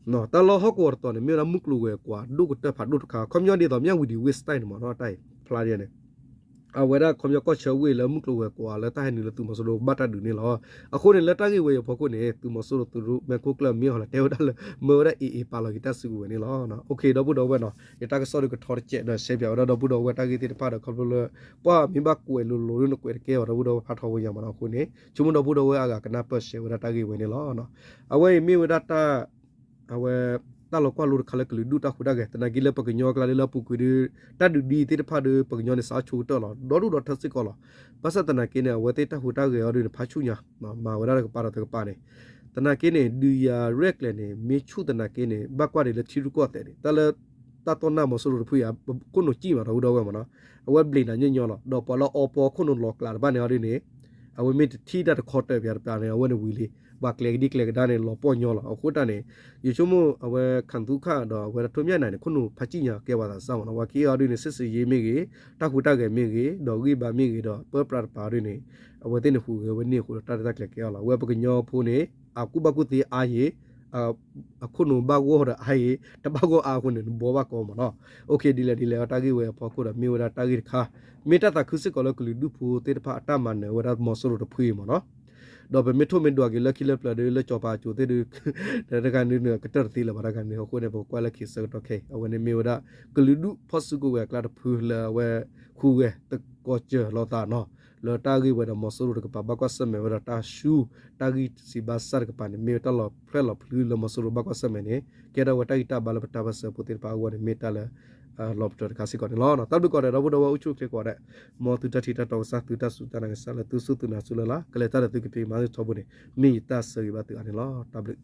တၢ်လီၢ်ဟီၣ်ကဝီၤတတီၤန့ၣ် မ့ၢ်ဝဲဒၣ်မုၢ်ကျိၤဝဲၤကွာ်ဒိၣ်ကတၢၢ်ဖးဒိၣ်တခါ ခီပညီဒ်သိးမၠၣ်ဝံၤဒံးဝ့ၢ် style န့ၣ်မ့ၢ်နီၤ တၢ်အံၤဖျါဒ်န့ၣ် အဝဲဒၣ်ခီပညီကီၢ်ဆၢဝ့ၢ်လၢမုၢ်ကျိၤဝဲၤကွာ်လၢတၢ်ဟဲနုာ်လၢသုးမီၤစိရိၤဘၣ်တၢ်ဒုးန့ၣ်လီၤ. အဃိန့ၣ်လၢတၢ်ဂ့ၢ်ဝဲအံၤအဖီခိၣ်န့ၣ် သုးမီၤစိရိၤသုးရူးမဲာ်ခိၣ်ကျၢၢ်မ့ၢ်အီၤလၢတဲဝဲဒၣ်လၢ မၢဝဲဒၣ် AA ပာ်လီၤက့ၤတၢ်စုကဝဲၤန့ၣ်လီၤ. ဒီပုၢ်ဒီဝဲၢ်နီၤ ယတၢ်ကစီၣ်ဒုးကထီတစဲးဒီး ရှဲပၠးဝဲဒၣ်ဒီပုၢ်ဒီဝဲၢ်တၢ်ဂ့ၢ်သ့ၣ်တဖၣ်ဒီး ခီဖျိလၢ ပှၤမ့ၢ်ဘၣ်ကွဲးလိၤလိၤဒုးနကွဲးတကဲဘၣ် ဒီပုၢ်ဒီဝဲၢ်ဖးထီဝဲညါမ့ၢ်နီၤ အဃိန့ၣ် ဆိကမိၣ်ဒီပုၢ်ဒီဝဲၢ်အဂၤကနၢ်ပၢၢ်ရှဲဝဲဒၣ်တၢ်ဂ့ၢ်ဝဲန့ၣ်လီၤ. အဝဲအံၤမ့ၢ်ဝဲဒၣ်တၢ် အဝဲ တၢ်လီၤကွၢ်လိတခါလၢကလုာ်ဒူၣ်တၢ်ဟူးတၢ်ဂဲၤ သနာ်က့လၢပှၤကညီအကျါဒ်လၢအပူၤကွံာ်ဒီး တၢ်ဒုးဒ်အံၤသ့ၣ်တဖၣ်ဒီး ပှၤကညီန့ၣ် စးဆိကတၢၢ်လီၤ ဒီဒူၣ်ဒီထၢစ့ၢ်ကီးလီၤ. ဘၣ်ဆၣ်သနာ်က့န့ၣ် အဝဲသ့ၣ်တၢ်ဟူးတၢ်ဂဲၤအီၤဒုးန့ၣ် ဖးဆူၣ်ညါ မၤဝဲဒၣ်တကပၤဒီးတကပၤန့ၣ် သနာ်က့န့ၣ် ဒုးယၤရဲၣ်ကျဲၤန့ၣ် မ့ၢ်ဆူၣ်သနာ်က့န့ၣ် ဘၣ်ကွၢ်ဒံးလၢထံရူၢ်ကီၢ်သဲးန့ၣ် တၢ်လၢ တၢ်တီၢ်နၢ်မီၤစိရိၤတဖုအံၤ ခိၣ်နူာ်စံၣ်မးဒီပုၢ်ဒီဝဲၢ်မ့ၢ်နီၤ အဝဲဘျံးနၤညီညီလီၤ ဒီးပှၤလၢအီပီခိၣ်နူာ်လီၤကျးတဖၣ်န့ၣ်အီၤဒ်န့ၣ် အဝဲမ့ၢ်တထံၣ်တၢ်တခီတၢၢ်ပၠးတပၠးန့ၣ် အဝဲန့ၣ်ဝံၤလံ ပှၤကျဲကဒံကျဲကဒါန့ၣ် လီၤပှီၢ်ညီလီၤ. အဃိတၢ်န့ၣ် ယဆိကမိၣ်အဝဲ ခၣ်သူခၣ် ဒီးအဝဲဒၣ်ထိၣ်မၠၣ်နၤန့ၣ် ခိၣ်နူာ်ဖးစံၣ်ညါကဲပှၤသးစၢ်မ့ၢ်နီၤ ပှၤခံဂၤအီၤဒ်န့ၣ် စစ်ဆင်ရေးမ့ၢ်ဂ့ၤ တၢ်ဟူးတၢ်ဂဲၤမ့ၢ်ဂ့ၤ ဒီးဂံၢ်ဘါမ့ၢ်ဂ့ၤ ဒီးပၢပြးတပၤအီၤဒ်န့ၣ် အဝဲသ့ၣ်န့ၣ်ဟူးဂဲၤဝဲန့ၢ်အဃိဒီး တၢ်ရဲၣ်တၢ်ကျဲၤကဲအီၤလီၤ. အဝဲပှၤကညီဖိန့ၣ် အကူၣ်ဘၣ်ကူၣ်သ့အါယံၤ အခိၣ်နူာ်ဘၣ်ဂီၢ်ဒီးအါယံၤ တဘၣ်ဂီၢ်အါအဃိန့ၣ် နဘှီဘၣ်ကီမ့ၢ်နီၤ. အိၣ်ခ့ ဒ်လဲၣ်ဒ်လဲၣ် တၢ်ဂ့ၢ်ဝဲအဖီခိၣ်ဒီး မ့ၢ်ဝဲဒၣ်တၢ်ဂ့ၢ်တခါ မ့ၢ်တၢ်သးခုစ့ၢ်ကီးလၢကလုာ်ဒူၣ်ဖိသ့ၣ်တဖၣ်အတၢ်မၤနၢၤဝဲဒၣ်မီၤစိရိၤတဖုအံၤမ့ၢ်နီၤ. ဒီးပမ့ၢ်ထိၣ်မ့ၢ်ဒွးက့ၤလၢခံလၢပျၢၤဒီး လၢစီၤပၤအစိၤသ့ၣ်ဒီး တဂၤန့ၣ်ကတၢၢ်တသ့လၢၤဘၣ်တဂၤန့ၣ် အဃိန့ၣ် ပကကွၢ်လၢခံဆၢကတီၢ်ခဲအံၤ အဝဲန့ၣ်မ့ၢ်ဝဲဒၣ် ကလုာ်ဒူၣ်ဖီၣ်စုကဝဲၤအကျါတဖုလၢအဝဲဟူးဂဲၤသကိးစၢၤလိာ်သးနီၤ လၢတၢ်ဂ့ၢ်ဝဲဒီးမီၤစိရိၤတကပၤ ဘၣ်ကွၢ်ဆၢၣ်မဲာ်ဝဲဒီးတၢ်ဆူ တၢ်ဂံၢ်စၢ်ဘါစၢ်တကပၤန့ၣ် မ့ၢ်ဝဲတၢ်လီၤဖျဲၣ်လီၤဖျုလၢမီၤစိရိၤဘၣ်ကွၢ်ဆၢၣ်မဲာ်န့ၣ် ကဲထီၣ်ဝဲတၢ်ဂံၢ်တၢ်ဘါလၢပတၢ်ပၢၢ်ဆၢဖိသ့ၣ်တဖၣ်အဂီၢ်န့ၣ် မ့ၢ်တၢ်လၢ လီၤပတၢၤတခါစ့ၢ်ကီးန့ၣ်လီၤ. တၢ်ဘျုးကိးဂၤဒဲး ဒီပုၢ်ဒီဝဲၢ်အိၣ်ဆူၣ်အိၣ်ချ့ကိးဂၤဒဲး မ်သုတၢ်ထံၣ်တၢ်တီကစၢ် သုတၢ်စူၢ်တၢ်နာ်ကစၢ်လၢသုစူၢ်သုနာ်စူၢ်လၢ်လၢ် ကလဲၤတၢ်ဒီးသုကဖံးမၤသ့ၣ်ထီဘိန့ၣ် မ့ၢ်ယတၢ်ဆၢဂ့ၤဘၣ်သုအါန့ၣ်လီၤ. တၢ်ဘျုး